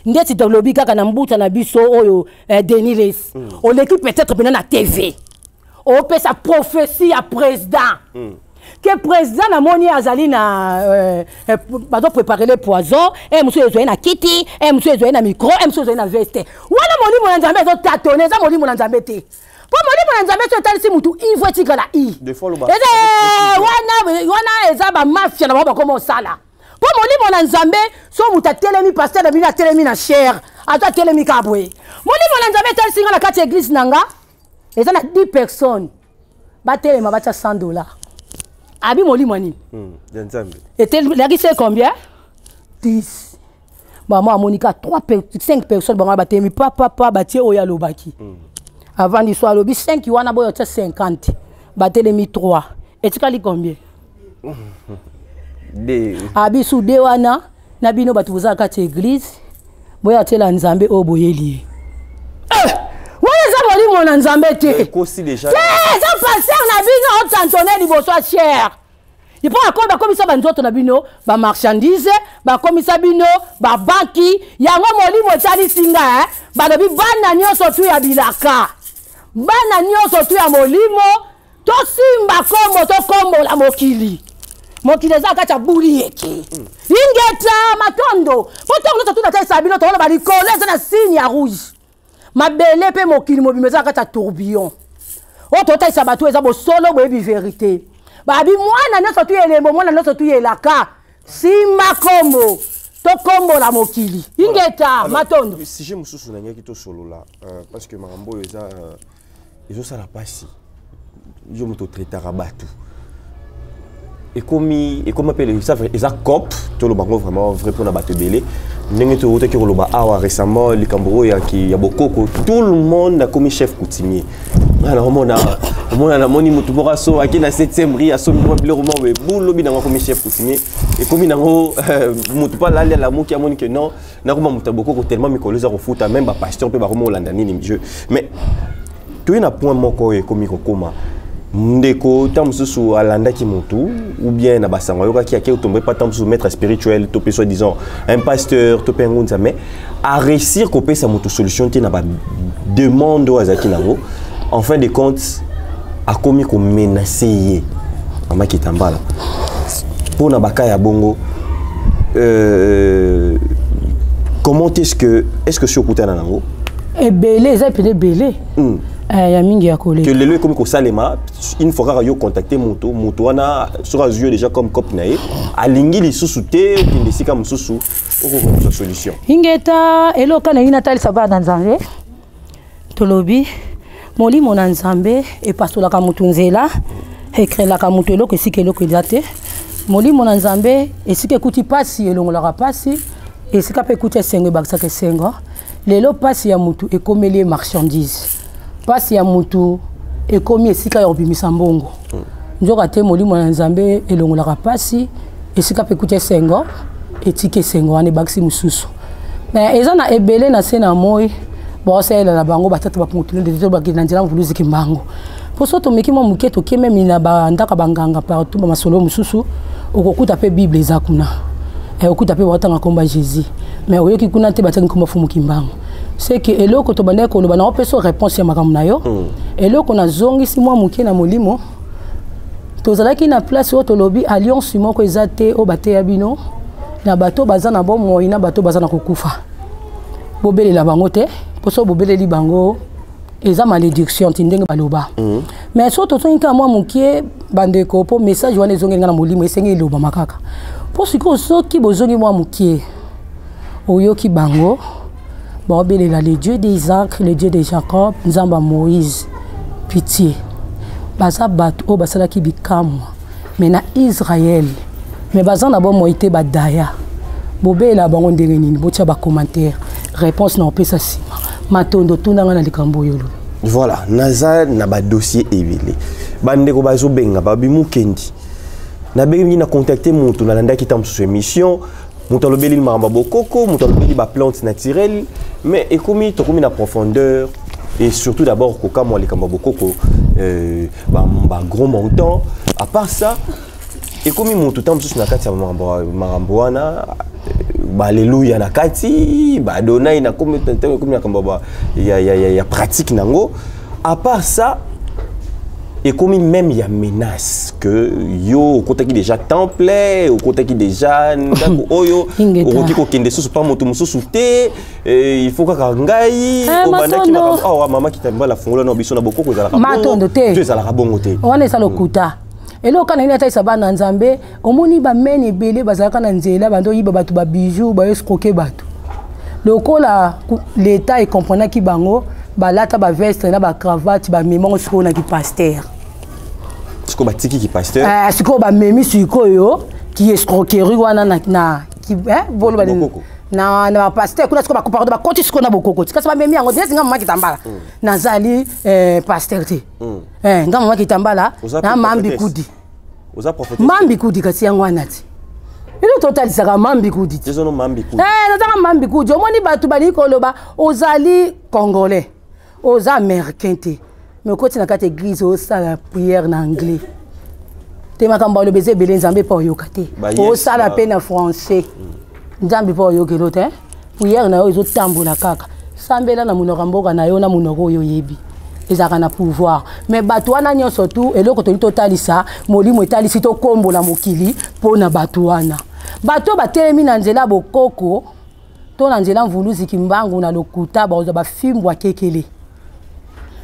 ndeti tolobi kaka na mbuta na biso oyo, Denis Lessie. Oleki peut-être mpena na TV, opesa prophétie ya président ke président namoni azali na bazopréparer le poison, e mosusu ezwai na kiti, e mosusu ezwai na micro, e mosusu ezwai na veste. Wana molimo na Nzambe ezotatone, eza molimo na Nzambe te, mpo molimo na Nzambe so etalisi mutu ivo etikala i eza wana. Wana eza bamafia na bango bakoma osala, mpo molimo na Nzambe so moto atelemi, pasteur na bino atelemi na chaire, ata atelemi kaka boye, molimo na Nzambe etalisi nga na kati ya église na nga eza na 10 personnes, batelema batia 100 $. Abi molimo ya nini? Ya Nzambe. Elakisi combien? 10. Mama amoni ka 3, 5 personnes, bango batelemi pa pa pa, batie oyo alobaki. Avandi so alobi 5 wana, boyo tia 50, batelemi 3, etikali combien? Abisu de wana na bino bato boza kati ya église, boya tiela Nzambe oyo boyeli ye. Eh! Wana eza molimo na Nzambe te, eza pasteur na bino otantone liboso ya chaire, mpo akomi bakomisa banzoto na bino bamarchandise, bakomisa bino babanki. Yango molimo etalisi nga, eh? Balobi bana nyonso tu ya bilaka, bana nyonso tu ya molimo, tosimba kombo, tokombola mokili. Mokili eza kati ya buli yeke. Ingeta, matondo, mpo ntango nyonso tuna talisa bino, tokoloba likolo eza na signe ya rouge, mabele mpe mokili mobimba eza kati ya tourbillon. Oyo totalisa bato eza bosolo, boyebi vérité. Babi mwana nyonso tu elembo, mwana nyonso tu yelaka, simba kombo, tokombola mokili. Ingeta, matondo. Sujet mosusu nangaki tosolola, parce que makambo oyo eza ezosala mpasi. Yo moto otraitaka bato, ekomi ekoma mpe eza cop, toloba yango vraiment vrai mpona bato ebele. Ndenge toutaki koloba awa récemment, likambo oyo ya bokoko, tout le monde akomi chef coutumier. Nga naomona, omona, namoni motu moko aso ake na 7e rue, asombi mwa biloko moko boye, bulobi nango akomi chef coutumier. Ekomi nango motu mpo alali, alamuki, amoni ke non, nakoma moto ya bokoko, tellement mikolo eza kofuta. Même bapasteur mpe bakoma kolanda nini je. Mais toye na point moko oyo ekomi kokóma, ndeko ntango mosusu alandaki motu ou bien na basango ayokaki, ake otombe pa ntango mosusu maître spirituel to mpe soi-disant un pasteur to mpe yango Nzambe, aréussir kopesa motu solution te na bademande oyo azalaki nango. En fin de compte, akomi komenace ye. Mama Kitambala, mpo na baka ya bongo, comment est-ce que si okutana nango? Ebele, eza epene ebele. Ya mingi ya koleka. Lelo ekomi kosalema, une fois kaka yo contacte moto, moto wana soki azwi yo déjà comme cope na ye, alingi lisusu te okende esika mosusu okoka kozwa solution. Ingeta, eloko nalingi natalisa bana Nzambe, tolobi molimo na Nzambe epasolaka motu nzela, ekrelaka motu eloko esika eloko eza te. Molimo na Nzambe, esika ekuti pasi, elongolaka pasi, esika mpe ekuti esengo, ebakisaka esengo. Lelo pasi ya motu ekomeli ye marchandise, pasi ya motu ekomi esika ya kobimisa mbongo. Nzoka te molimo na Nzambe elongolaka pasi, esika mpe ekuti esengo, etiki esengo wana, ebakisi mosusu. Mais eza na ebele na se na moi baosalela na bango batata bapungutu te, bakende na nzela mvuluziki mbango. Mpo so tomeki mwa moke, toke meme na bandako banganga partout, bamasolo mosusu okokuta mpe Bible eza kuna. Okuta mpe baotanga nkombo ya Jésus, mais oyoki kuna te batiaki nkombo Fumu Kimbangu. C'est que eloko tobandaki koloba, na opesa réponse ya makambo na yo. Eloko nazongisi mwa moke na molimo, tozalaki na place oyo tolobi alliance moko eza te oyo bateya bino na bato baza na bomoi na bato baza na kokufa. Bobelela bango te, mpo so bobeleli bango eza malédiction ti ndenge baloba. Mais so tozongi kaka mwa mokie, bandeko, mpo message wana ezongeli nga na molimo, esengi elobama kaka. Mpo sikoyo soki bozongi mwa mokie, oyoki bango baobelela le Dieu d'Isaac, le Dieu de Jacob, Nzambe ya Moïse, pitié. Baza bato oyo basalaki bikamwa mais na Israel, mais baza na bomoi te, badaya. Bobelela bango ndenge nini? Botia bacommentaire, réponse na opesa nsima. Matondo, tundanga na likambo oyo olobi. Voilà, naza na badossier ebele. Bandeko bazobenga, babi Mukendi, nabengi na contacte moto, nalandaki ta mosusu émission, moto alobeli makambo ya bokoko, moto alobeli baplante naturelle, mais ekomi tokomi na profondeur et surtout d'abord kokamwa likambo ya bokoko, bagros montant. À part ça, ekomi moto ta mosusu na kati ya makambo wana, baaleluya na kati, badonai na komi ekomi makambo ya pratique nango. À part ça, ekomi même ya menace que yo okotaki déjà temple, okotaki déjà ndako oyo, okoki kokende susu pa moto mosusu te, il faut kaka ngai obandaki makambo awa. Mama Kitambala, fungola na biso na bokoko, ezalaka Matondo te. To ezalaka bongo te? Wana eza lokuta. Eloko na nini atalisa bana Nzambe, omoni bamene ebele bazalaka na nzela, bando oyiba bato babijou, baescroquer bato. Lokola l'État ekomprenaki bango, balata baveste na bacravate, bamemango sikoyo na kipasteur. Sikoyo batiki kipasteur. Sikoyo bamemi sikoyo ki escroquerie wana na boloba na bapasteur kuna. Sikoyo pardon, bakoti sikoyo na bokoko ti, kasi bamemi yango neti nga Mama Kitambala nazali pasteur te. Nga Mama Kitambala na mambi kudi, mambi kudi, kasi yango wana ti elo totalisaka mambi kudi ti. Nazaka mambi kudi. Omoni bato balingi koloba ozali Congolais, oza Américain te, mais okoti na kati église, osala prière na anglais te. Makambo aloba eza ebele. Nzambe mpe oyoka te, osala mpe na français, Nzambe mpe oyokelo te. Prière na yo ezotambola kaka. Sambela na monoko ya mboka na yo, na monoko oyo oyebi, ezalaka na pouvoir. Mais bato wana nyonso tu, eloko toli totalisa, molimo etalisi tokombola mokili mpo na bato wana. Bato batelemi na nzela bokoko to na nzela mvuluzi Kimbangu na lokuta, bakozwa bafimbwa kekele,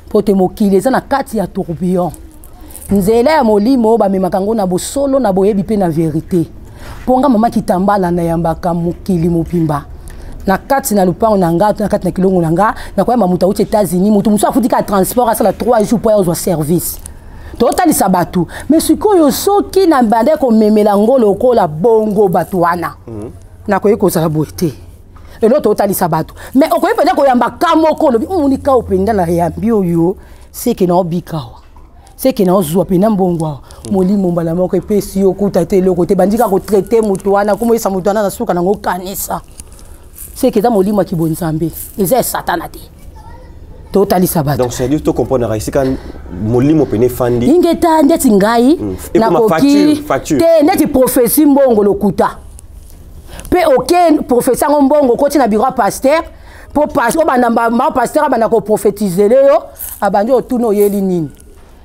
mpo te mokili eza na kati ya tourbillon. Nzela ya molimo oyo bamemaka yango na bosolo, na boyebi mpe na vérité. Mpo nga Mama Kitambala nayambaka mokili mobimba na kati na lupango na nga, na kati na kilongo na nga. Nakoyamba moto auti États-Unis, moto mosusu afuti kaka transport, asala 3 jours mpo azwa service. Totalisa bato. Mais sikoyo soki na banda komemela yango lokola bongo bato wana, nakoki kozala boye te. Eloko totalisa bato, mais okoki mpenza koyamba ka moko, olobi omoni ka mpenza na yambi oyo, seke na obika awa, seke na ozwa mpena mbongo awa. Molimo mbala moko epesi yo kuta te eloko te, bandi kaka kotraiter moto wana, komoyesa moto wana na suka nango. Kanisa seke eza molimo ya kibonzambe, eza ya Satana te. Totalisa bato. Donc c'est à dire tocomprendre esika molimo pene efandi. Ingeta, ndeti ngai nakoki te, neti prophétie mbongo lokuta mpe oke prophétie yango mbongo, okoti na bureau ya pasteur mpo obanda ma pasteur abanda koprophétiser yo, abandi otuna oyeli nini.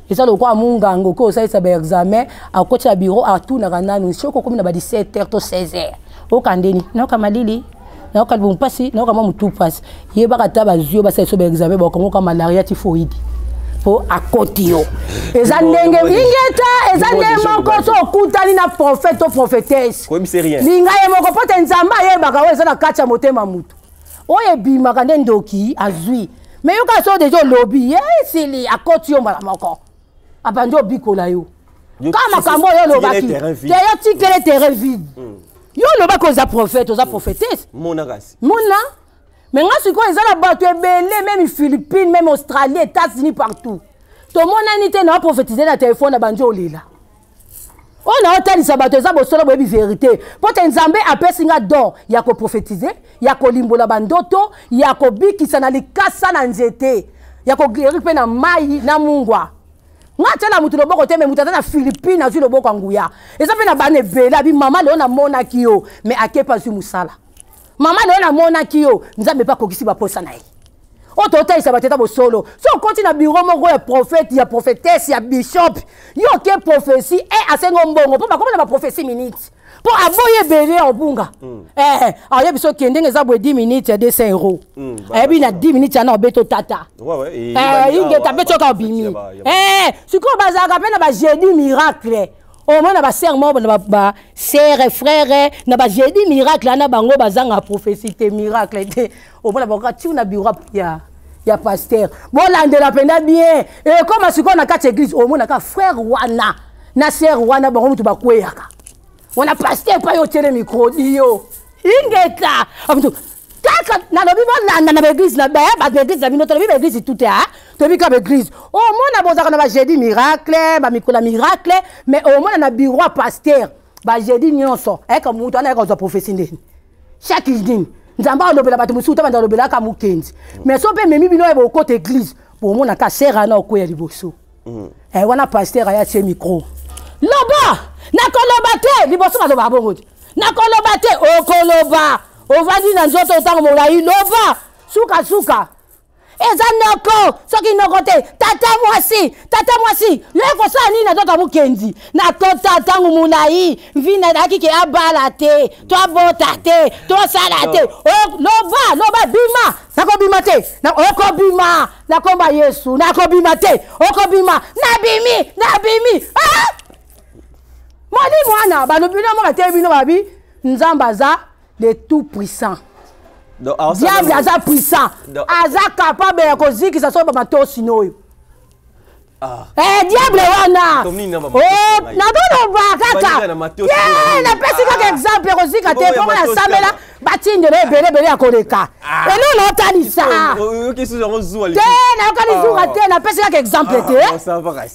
Eza lokola munganga okoki osalisa baexamen, akoti na bureau, atunaka nanu soki okomi na ba 17 heures to 16 heures, okandeni nayoka malili, nayoka libumu mpasi, nayoka mwa motu mpasi. Yebaka ata bazwi yo, basalisa baexamen, bakongoka malaria, typhoïde, mpo akoti yo. Eza ndenge ingeta, eza nde moko so okutani na prophète to prophétesse, linga ye moko, mpo te Nzambe ayebaka oyo eza na kati ya motema. Mutu oyo ebimaka nde ndoki azwi. Mais yoka, so déjà olobi ye, esili, akoti yo mbala moko, abandi obikola yo kaka makambo oyo olobaki te. Yo tikele terrain vide. Yo olobaki oza prophète, oza prophétesse. Mona kasi. Mona. Mais nga sikoyo eza na bato ebele, même Philippine, même Australie, États-Unis, partout. Tomonani te, na prophétise na telefone, na bandi olela. Oyo na otalisa bato eza bosolo, boyebi vérité, mpo te Nzambe apesi nga don ya koprophétise, ya kolimbola bandoto, ya kobikisa na likasa na nzete, ya koguérir mpe na mai na mungwa. Nga atyala motu loboko te, me motu aza na Philippine azwi loboko ya nguya. Eza mpe na bana ebele abi mama lelo namonaki yo, me akepa azwi mosala. Mama lelo namonaki yo, Nzambe mpe akokisi baposa na ye. Oyo totalisa bato eza bosolo. So okoti na bureau moko ya prophète, ya prophétesse, ya bishop, yo oke prophétie, e asengi mbongo mpo bakoma na baprophétie minute mpo aboyi ebele ya obunga. Eh, ayebi soki ndenge eza boye 10 minutes ya 200 euros. Ayebi na 10 minutes yana obeto tata. Ingeta abeti oka obimi. Sikoyo bazalaka mpe na bajeudi miracle. Omona basere moko na basere frere na bajeudi miracle wana bango bazanga prophétie te, miracle te. Omona bango tiu na bureau ya pasteur. Bolandela mpenza bien. Ekoma sikoyo na kati ya église, omonaka frère wana na sere wana bango mutu bakweyaka. Wana pasteur pa yo tiele micro dio. Ingeta. Abutu kaka nalobi bolanda na baeglise na ba baeglise na bino, tolobi baeglise tout te, toyebi kaka baeglise. Omona bozalaka na bajeudi miracle, bamikolo ya miracle, mais omona na bureau ya pasteur bajeudi nyonso ayaka mutu wana ayaka kozwa prophétie ndeni. Chaque nini Nzambe alobela bato mosusu te, banda alobelaka mokenzi. Mais so mpe memi bino ya bokota église, bomonaka sere wana okweya liboso. Wana pasteur aya tie micro. Loba! Nakoloba te! Liboso baloba bongo te. Nakoloba te! Okoloba! Ovandi na nzoto ntango molai, loba! Suka suka. Eza noko, soki noko te, tata mwasi, tata mwasi, yo ekosala nini na nzoto ya mokenzi? Nakota ntango molai, mvina ezalaki ke abala te, to abota te, to asala te. Loba, loba, bima! Nakobima te, okobima, nakomba Yesu, nakobima te, okobima, nabimi, nabimi. Ah! Molimo wana, balobi bino moko te bino babi, Nzambe aza le tout puissant. Diable aza puissant, aza capable ya kozikisa soki bamatosi noyo. Diable wana nazoloba kaka napesi kaka exemple kozika te mpo nasambela batindelo ebele ebele ya koleka eloko naotalisa te, nayokani zuka te, napesi kaka exemple te.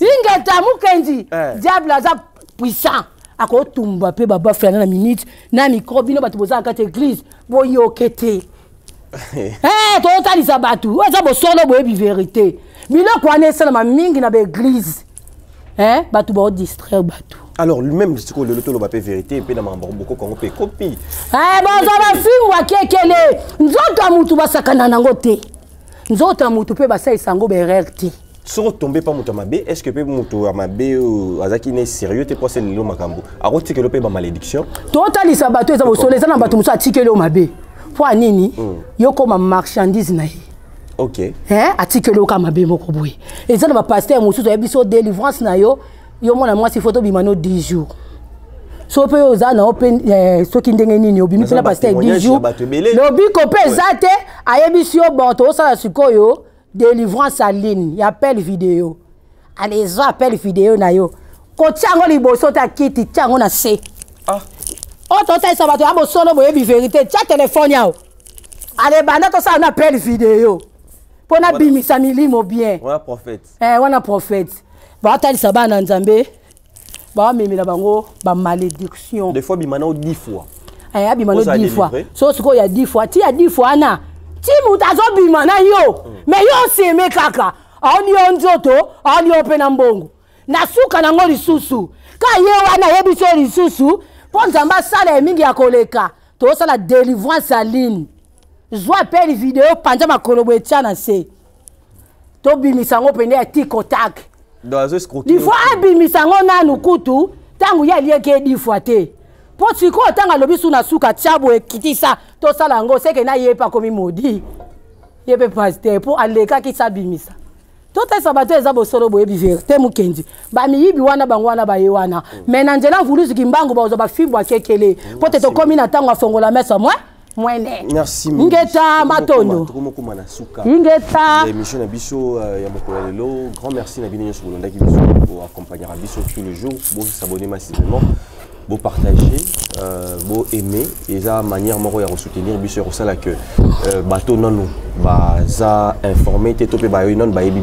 Ingeta mokenzi, diable aza puissant, akotumba mpe babafela na minute na micro. Bino bato boza na kati ya église boyoke te. Totalisa bato oyo eza bosolo, boyebi vérité. Biloko wana esalama mingi na baeglise, bato baodistraire bato. Alors lui-même sikoyo lelo toloba mpe vérité mpe na makambo bokoko yango mpe ekopi. Bazwa bafingwa kekele nzoto ya mutu basakana nango te, nzoto ya mutu mpe basalisa yango baerreur te. Soki otombe mpa moto ya mabe, est ce que mpe moto ya mabe oyo azalaki ne sérieux te mpo asala lelo makambo akotikela mpe bamalédiction? Totalisa bato eza bosolo, eza na bato mosusu atikeli yo mabe mpo anini, yo koma marchandise na ye. Atikeli yo ka mabe moko boye. Eza na bapaster mosusu ayebi so délivrance na yo, yo mwana mwasi fo tobima no 10 jours, so mpe oza na yo mpe soki ndenge nini obimi mpe na paster 10 jours, lobiko mpe eza te. Ayebisi yo bon, tozosala sikoyo délivrance en ligne ya appel vidéo. Allez, eza appel vidéo na yo, kotia yango liboso te, akiti tia yango na se. Oyo totalisa bato ya bosolo, boyebi vérité. Tia telefone yao, ale banda tosala na appel vidéo mpo nabimisa milimo bien. Wana prophète. Wana prophète batalisa bana Nzambe, bamemela bango bamalédiction. Des fois bima nao 10 fois. Abima no 10 fois. So sikoyo ya 10 fois, ti ya 10 fois wana ti moto azobima na yo, mais yo oseme kaka aoli yo nzoto, aoli yo mpe na mbongo na suka nango lisusu ka ye wana ayebisi yo lisusu mpo Nzambe asala ye mingi ya koleka. Tosala délivrance ya ligne, zwa appel video, panza makolo boye, tia na se, tobimisa yango pene ya tikotak. Dix fois abimisa yango nanu kutu ntango ye alieki ye 10 fois te, mpo sikoyo ntango alobi su na suka tia boye, kitisa, tosala yango seke na ye mpe akomi modi ye mpe paster mpo alekaki sa abimisa. Totalisa bato eza bosolo, boyebi vérité. Mokenzi, bamiyibi wana bango wana baye wana, mais na nzela mvuluzi Kimbangu bazwa bafibwa kekele mpo te tokomi na ntango afongola mesa mwa mwene. Merci. Ingeta, matondo. Tokomokoma na suka Ingeta. Ya émission na biso ya mokolo ya lelo. Grand merci na bino nyonso bolandaki biso, boaccompagnera biso tous les jours. Bosabonner massivement, bopartager, boaimer. Eza manière moko ya kosoutenir biso, ya kosala ke bato nanu baza informé te to mpe bayoyi nanu bayebi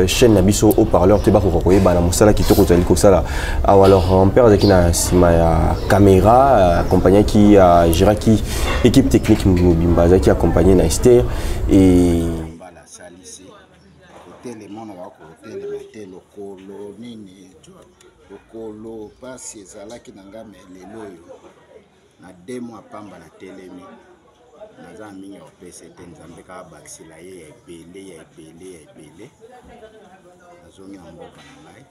chaîne na biso haut parleur te, bakoka koyeba na mosala kitoko tozali kosala awa. Alors père azalaki na nsima ya caméra, accompagnaki, géraki équipe technique mobimba, azalaki accompagné na Esther et Bala salisi kotelema na bakotelema. te. Lokolo nini, lokolo mpasi ezalaki na ngai, mais lelo oyo na 2 mois pamba na telemi. Naza na mingi ya kopesa ete Nzambe kaka bakisela ye ya ebele, ya ebele, ya ebele. Nazongi na mboka na ngai,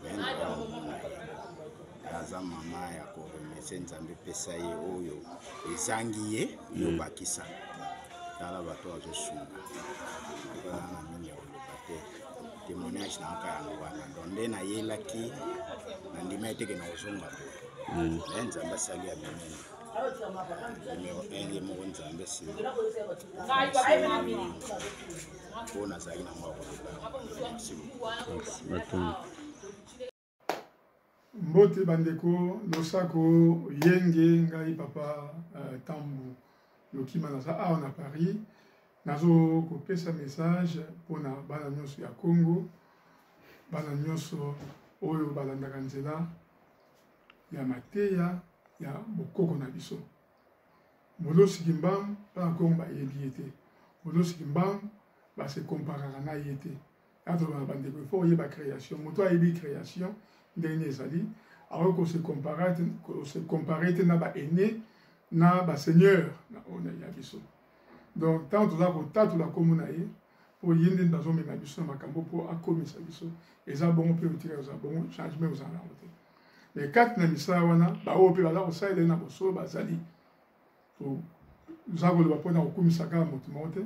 mais naya komona ye. Aza mama ya koremercier Nzambe. Pesa ye oyo ezangi ye, yo bakisa. Tala bato azosunga. Aza na mingi ya koloba te. Témoignage na nka yango wana. Donc nde nayelaki, nandima eteke na kozonga boye, mais Nzambe asali ya minene. Numéro 1, ye moko Nzambe, nsima mpo nazalaki nango ya koloba. Merci beaucoup. Mbote bandeko, losako yenge. Ngai papa Tambu Lokima, naza awa na Paris. Nazokopesa message mpona bana nyonso ya Congo, bana nyonso oyo balandaka nzela ya mateya ya bokoko na biso. Mvuluzi Kimbangu, bana Kongo bayebi ye te. Mvuluzi Kimbangu, base comparaka na ye te. Atoloba na bandeko, il faut oyeba création. Moto ayebi création ndenge nini ezali, akoki kose comparer te na baaîné na baseigneur na oyo ya biso. Donc ntango toza kotatola nkombo na ye, mpo ye nde bazomema biso na makambo mpo akomisa biso, eza bongo mpe otika kozala bongo, changement ozala nango te. Mais kati na misala wana, baoyo mpe baza kosalela ye na bosolo bazali. Toza koloba mpona kokumisa kaka moto moko te,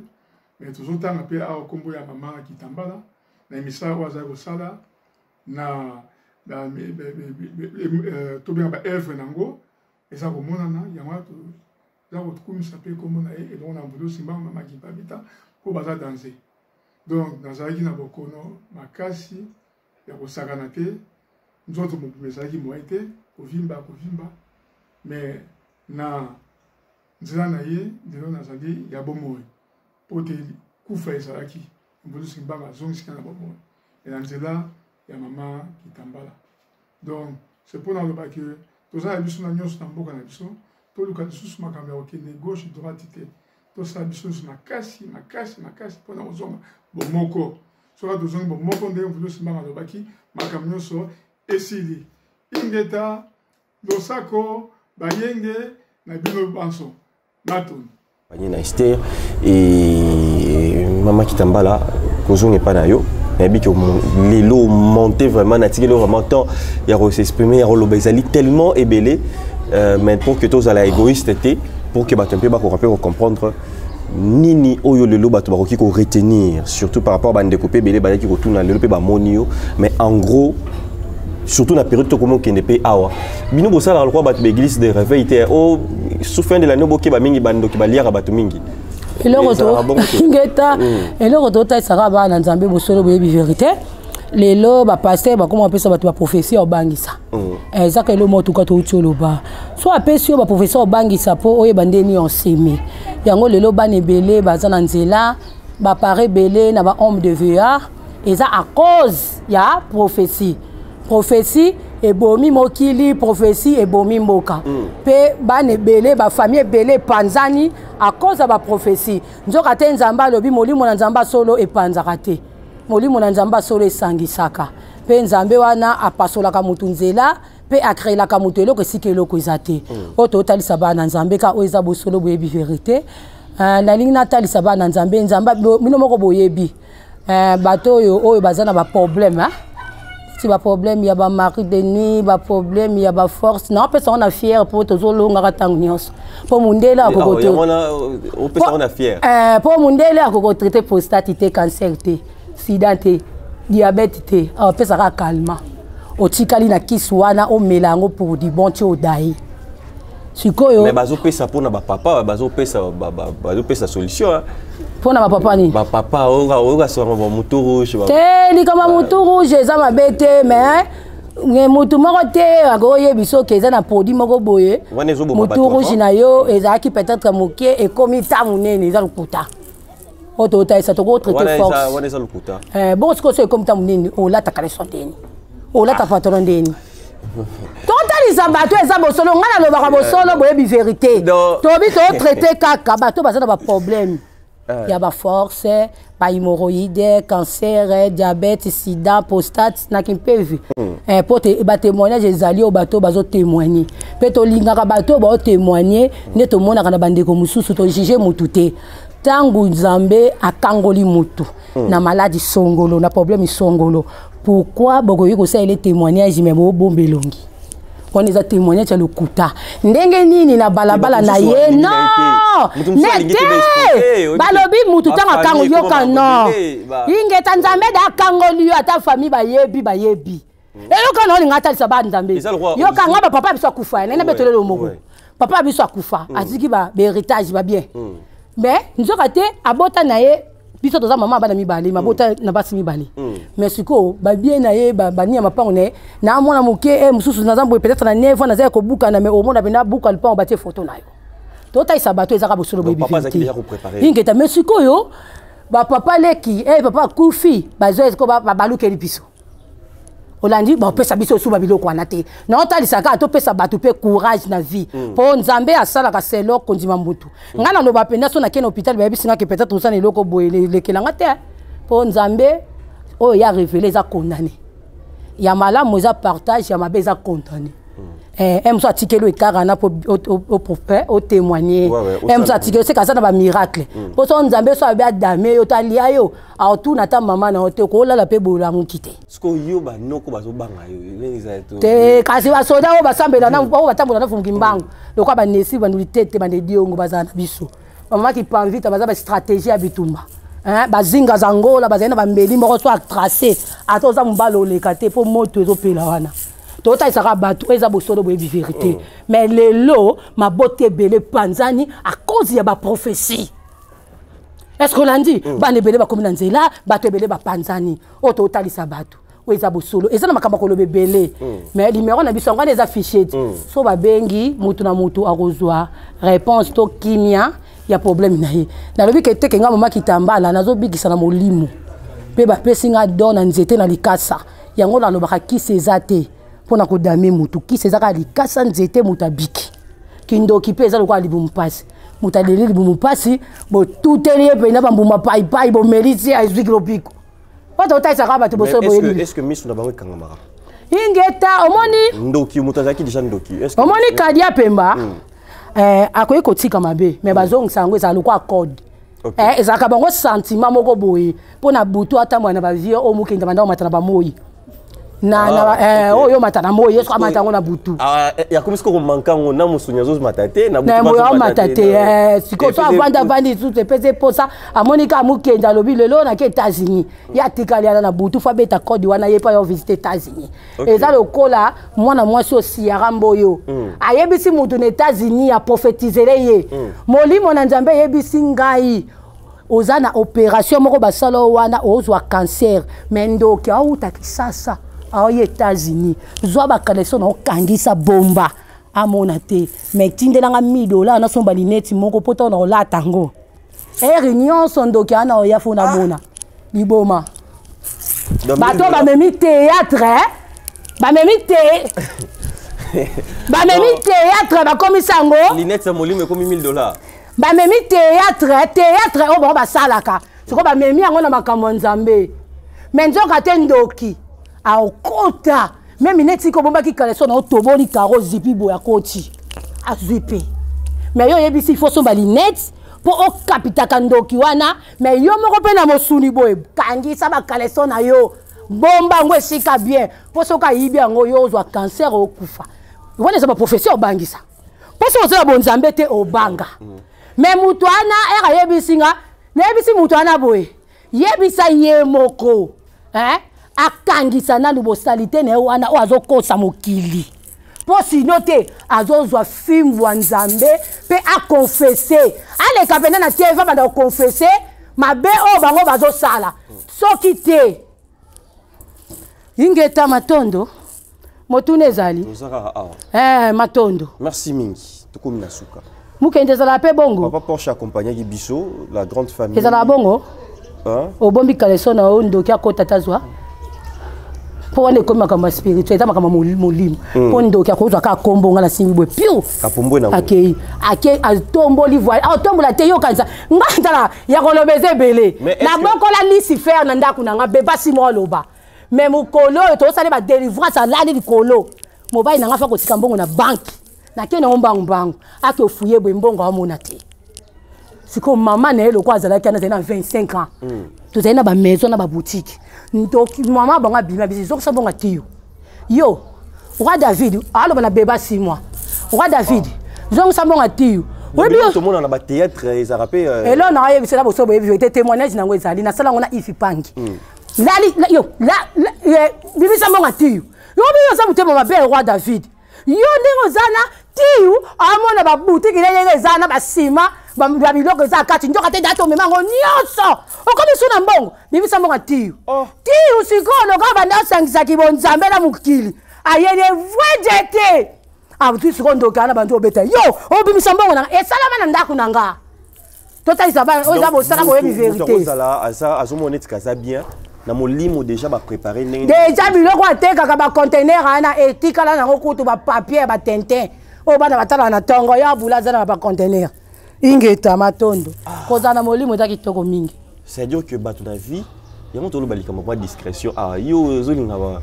mais tozotanga mpe awa nkombo ya mama Kitambala na misala oyo azali kosala na tobenga baœuvre nango eza komonana. Yango wana toza kokumisa mpe nkombo na ye elongo na Mvuluzi Mbangu, mama Kimpavita, mpo baza danse. Donc nazalaki na bokono makasi ya kosakana te, nzoto mobimba ezalaki moye te, kovimba kovimba, mais na nzela na ye lelo nazali ya bomoi, mpo te kufa ezalaki. Mvuluzi Mbangu azongisika na bomoi e na nzela ya mama Kitambala. Donc c'est mpo naloba ke toza na biso na nyonso na mboka na biso. Toluka lisusu makambo ya kokende gauche droite te. Tosala biso nyonso makasi makasi makasi mpona kozonga bomoko. Soki tozongi bomoko ndenge Mvuluzi Mbangu alobaki, makambo nyonso esili. Ingeta, losako, bayenge na bino banso, matoni. Na Esther et mama Kitambala, kozonga epai na yo, nayebi ke lelo monte vraiment, natikeli vraiment temps ya kos'exprimer, ya koloba ezali tellement ebele, mais pour que tozala égoïste te, pour que bato mpe bakoka mpe kocomprendre nini oyo lelo bato bakoki koretenir, surtout par rapport bandeko mpe ebele bazalaki kotuna, lelo mpe bamoni yo. Mais en gros, surtout na période tokoma okende mpe awa, bino bosalaka lokola bato baéglise de réveil te o sous fin de l'année, bokeba mingi, bandoki baliaka bato mingi. Eloko to ngeta, eloko totalisaka bana Nzambe bosolo, boyebi vérité. Lelo bapasteur bakoma bapesa bato baprophétie ya obangisa. Ezaka elo moko tuka touti oloba so apesi yo baprophétie obangisa mpo oyeba ndeni enseme yango. Lelo bana ebele baza na nzela, bapare ebele na bahomme de vieillard, eza à cause ya prophétie. Prophétie ebomi mokili, prophétie ebomi mboka mpe bana ebele, bafamille ebele epanzani à cause ya baprophétie. Nzoka te Nzambe alobi molimo na Nzambe asolo epanzaka te, molimo na Nzambe asolo esangisaka. Mpe Nzambe wana apasolaka motu nzela mpe acréelaka moto eloko esika eloko eza te. Oyo totalisa bana Nzambe ka oyo eza bosolo, boyebi vérité. Nalingi natalisa bana Nzambe, Nzambe bino moko boyebi. Bato oyo baza na baproblème ti baproblème ya bamari de nuit, baproblème ya baforce, naopesa ngo na fiere mpo tozolongaka ntango nyonso, mpo mundele akopo mundele akokotraiter prostate te, cancer te, sida te, diabète te, apesaka calmant. Otikali na kisi wana, omela yango pour du bon ti odaye. Sikoyo mais bazopesa mpona bapapa, bazopesa solution. Mpona bapapa nini? Bapapa oyoka soko motu rouge. Te, likambo ya motu rouge eza mabe te, mais motu moko te akoyebi soki eza na produit moko boye. Motu rouge na yo ezalaki peut-être moke, ekomi ta monene, eza lokuta. Oyo totalisa tokotraiter force. Wana eza lokuta. Bongo sikoyo so ekomi ta monene, olataka leso ndeni, olata pantalon ndeni? Totalisa bato eza bosolo. Ngai nalobaka bosolo, boyebi vérité. Tobi totraiter kaka bato baza na baproblème. Ya baforce, bahémorroïde, cancer, diabète, sida, prostate na kimpevi. Po te batémoignage ezali oyo bato bazotémoigne, mpe tolingaka bato oyo baotémoigne nde tomonaka na bandeko mosusu. Tojuge mutu te. Ntango Nzambe akangoli mutu na maladi songolo, na problème songolo, pourquoi bokoki kosalela témoignage me bobomba elongi wana? Eza témoignage ya lokuta. Ndenge nini na balabala na ye? Non, ne te balobi mutu ntango akango yoka non ingeta Nzambe da akangoli yo, ata famille bayebi, bayebi eloko na olinga atalisa ba Nzambe. Yoka nga, bapapa biso akufa nene betolelo moko, papa biso akufa, atiki bahéritage babien, mais nzoka te abota na ye. Biso toza mama bana mibale, mabota na basi mibale, mais sikoyo babien na ye, bani ya mapango na ye, na mwana moke mosusu naza boye, peut-être na 9 ans, naza ya kobukana, mais omona mpenza buka lupango, batie foto na yo. Totalisa bato, ezaka bosolo boyebi ingeta. Mais sikoyo bapapa leki, papa akufi, bazwa sikoyo babalukeli biso. Olandi, bapesa biso osu babiloko wana te. Naotalisa kaka, topesa bato mpe courage na vie, mpo Nzambe asalaka selo kondima mutu. Ngai naloba mpenza, so nakei na hôpital, bayebisi nga ke peut-être osala eloko boye, elekelanga te, mpo Nzambe oyo ya révélé eza condamné. Ya malamu eza partage, ya mabe eza condamné. Mosu atikeli ekara na mpo otémoigne, mosu atikeli seka aza na bamiracle, mpo so Nzambe so abe adame yo, talia yo, aotuna ata mama na yo te, kolala mpe bolamuki te. Yo banoko bazobanga yo. Te, kasi basoda oyo basambela, oyo batambola na fumuki mbangu lokola banesi, banduli tete, bandediongo, bazala na biso. Bamama Kipanvita baza bastratégie ya bitumba, bazinga za Ngola bazali na bambeli moko so atrace, ata oza mobali oleka te, mpo moto ezopela wana. Totalisaka bato oyo eza bosolo, boyebi vérité. Mais lelo mabota ebele epanzani à cause ya baprophétie. Est ce que olandi? Bana ebele bakomi na nzela, bato ebele bapanzani. Oyo totalisa bato oyo eza bosolo, eza na makambo ya koloba ebele, mais numéro na biso yango wana eza fichier ti so babengi mutu na mutu akozwa réponse to kimia ya problème na ye. Nalobi ke teke nga mama Kitambala nazobikisa na molimo, mpe bapesi nga don na nzete na likasa. Yango nalobaka, kisi eza te mpo na kodame mutu. Kisi eza kaka likasa nzete, moto abiki. Kindoki mpe eza lokola libumu mpasi. Moto aleli libumu mpasi, botuteli ye mpenza bambuma paipai, bomelisi, azwiki lobiko. Po totalisaka bato boso boyebi. Est ce que miso na bango ekangamaka? Ingeta, omoni. Ndoki, moto azalaki déjà ndoki. Omoni, kadia pemba akoki kotika mabe, mais bazongisa yango, ezala lokola code. Ezalaka bango sentiment moko boye mpo na butu atambola na bavie oyo mokenda banda omata na bamoi na na oyo omata na moi, yesu amata yango na butu. Yakomi sikoyo komanka yango na mosuni, azomata te. Na moyo amata te. Sikoyo so avandi, avandi lisusu, epesi eposa, amoni kaka mokende, alobi lelo nake États-Unis, ye atikali wana na butu, fo abeta code wana, ye mpo ayo visite États-Unis. Eza lokola mwana mwasi osiyaka mboyo, ayebisi mutu na États-Unis, aprofetizele ye, molimo na Nzambe eyebisi ngai oza na opération moko basala wana, ozwa cancer, mais ndoki aouta Kisasa, aoya États-Unis, zwa bakaleso na okangisa bomba, amona te, mais tindelanga 1000 dollar, nasomba lineti moko mpo ntango na kolata yango ere nyonso, ndoki ana oya, fo namona liboma. Bato bamemi théâtre, bamemi te, bamemi théâtre, bakomisa yango. Linete ya molimo ekomi 1000 dollars. Bamemi théâtre, théâtre oyo bango basalaka sikoyo, bamemi yango na makambo ya Nzambe, mais nzoka te ndoki akota meme neti kobombaki kaleso na otoboli karo zipi boye, akoti, azwi mpe. Mais yo oyebisi il faut somba linete mpo okapitaka ndoki wana, mais yo moko mpe na mosuni boye, kangisa bakaleso na yo, bomba yango esika bien, mpo soki ayibi yango, yo ozwa cancer, okufa. Wana eza baprofesseur obangisa, mpo soki oza na bonzambe te, obanga. Mais moto wana ere ayebisi nga, nayebisi moto wana boye, yebisa ye moko, hein? Akangisa nanu bosali te na ye wana oyo azokosa mokili, mpo sino te azozwa fimbu ya Nzambe. Mpe akonfese, aleka mpenza na TV, abanda kokonfese mabe oyo bango bazosala. Soki te, ingeta, matondo, motuna ezali. Matondo. Merci mingi, tokomi na suka. Mokende ezalaka mpe bongo. Papa Porsche accompagnaki biso, la grande famille. Ezalaka bongo. Obombi kaleso na yo, ndoki akota, tazwa. Mpo wana ekomi makambo ya spirituel, eza makambo ya molimo. Mpo ndoki akozwa kaka kombo nga nasimbi boye piu, akei ake atomboli voile, atombola te. Yokanisa nga tala ya koloba eza ebele. Nabokola Lucifer na ndako na nga, bebasi mo aloba. Mais mokolo oyo tozosala badélivrance, alali likolo. Mobali na nga fa kotika mbongo na banque, nakei nango mbangu mbangu, ake ofuye boye, mbongo aomona te. Sikoyo mama na ye lokwa azalaki wana, azali na 25 ans. Tozali na bamaison na baboutique. Donc mama bango abimi, abisi ezokisa mbongo atiyo. Yo roi David aloba na beba 6 mois, roi David zongisa mbongo atiyo. Tomona na bathéâtre ezalaka mpe. Elo na oyebisela boso boyebi vérité, témoignage nango ezali nasala yango na ifi pangi. Lali yo bimisa mbongo atiyo. Yo biyo oza motema mabe, roi David. Yo ndenge oza na tiyu, amona baboutique ndenge eza na basima, babiloko eza kati, nzoka te data omema yango nyonso, okomi su na mbongo. Bimisa mbongo tiyu. Tiyu sikoyo lokola banda osangisaki bonzambe na mokili, ayeli vrai Dieu te. Abutu sikoyo ndoki wana bandi obeta yo, obimisa mbongo nanga. Esalama na ndako na nga. Totalisa bana oyo eza bosala boyebi vérité. Azomona neti kaza bien na molimo, déjà bapréparé ndenge. Déjà biloko atekaka, baconteneur wana etikala nango, kutu bapapier ya batintin oyo bana batalaka na ntongo ya bula aza na baconteneur. Ingeta, matondo. Kozala na molimo eza kitoko mingi. C'est-à-dire que bato na vie yango toloba likambo mwa discrétion. Ah, yo ozolinga ba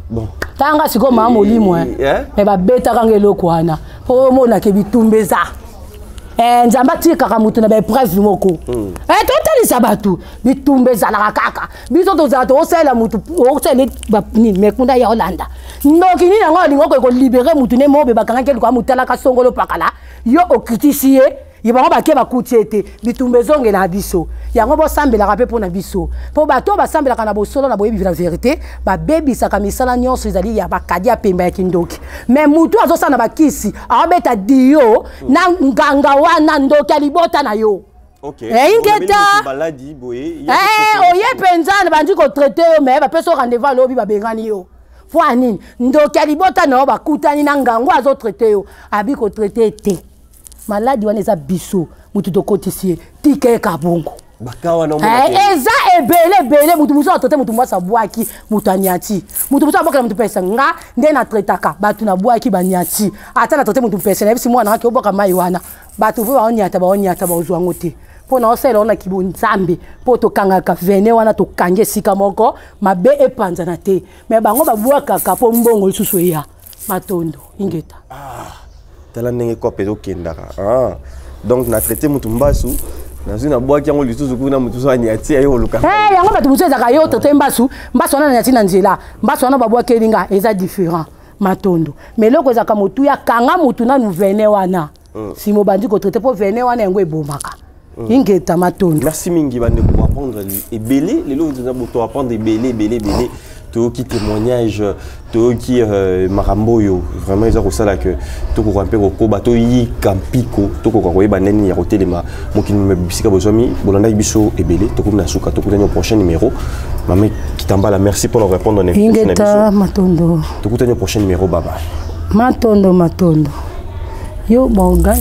bon. Tanga sikoyo maa molimo me babetaka nga eloko wana mpo omonake bitumba eza. Nzambe atikaka motu na baépreuve moko. Totalisa bato bitumba ezalaka kaka. Biso tozala tokosalela motu, okosalela nini, me kuna ya olanda ndoki nini yango alingi okoki kolibérer motu ne mobe bakangaki eloko ya motalaka songolo pakala. Yo okritisi ye, ye bango bake bakuti ye te. Bitumba ezongela biso yango, bosambelaka mpe mpo na biso, mpo bato oyo basambelaka na bosolo na boyebi na vérité babebisaka misala nyonso ezali ya bakadi ya pemba ya kindoki. Mais mutu azosala na bakisi, aobeta dio na nganga wana, ndoki ya libota na yo. Ingeta. Oye mpenza bandi kotraiter yo, mais bapesi yo rendez-vous, alobi babengani yo. Mpo anini? Ndoki ya libota na yo bakutani na ngango azotraiter yo, abi kotraiter te. Maladi wana eza biso mutu tokotisi ye, tika ye kabongo. Eza ebele ebele. Mutu mosusu atraite mutu mwasi, abwaki mutu, aniati mutu mosusu, abwakela mutu pese. Nga nde natraitaka bato, nabwaki baniati. Ata natraite mutu pese, nayebisi mwana ngaki obwaka mai wana, bato mpo baoniata, baoniata, bazwa yango te. Mpo na osalela wana kibo Nzambe, mpo tokangaka venin wana, tokangi esika moko, mabe epanzana te. Mais bango babwakaka mpo mbongo lisusu eya. Matondo, ingeta. Ah, tala ndenge kope ezokendaka. Ah. Donc na traité mutu mbasu, nazwi nabwaki yango lisusu kuna, motu so aniati aye koluka. Hey, yango bato mosusu ezalaka yo traité mbasu, mbasu wana naniati na nzela, mbasu wana babwakeli nga eza différent. Matondo. Mais eloko ezalaka motuya, kanga motu nanu venin wana. Nsima obandi kotraiter, mpo venin wana yango ebomaka. Ingeta, matondo. Merci mingi bandeko, koapprendre ebele lelo, toapprendre ebele ebele ebele. Toyoki témoignage, toyoki makambo oyo vraiment eza kosala ke tokoka mpe kokoba, toyika mpiko, tokoka koyeba ndenge nini ya kotelema mokili. Bisika bozwami, bolandaki biso ebele, tokomi na suka. Tokutani au prochain numéro. Mame Kitambala, merci pour répondre na invitation na biso. Matondo. Tokutani au prochain numéro, baba. Matondo, matondo. Yo bonga.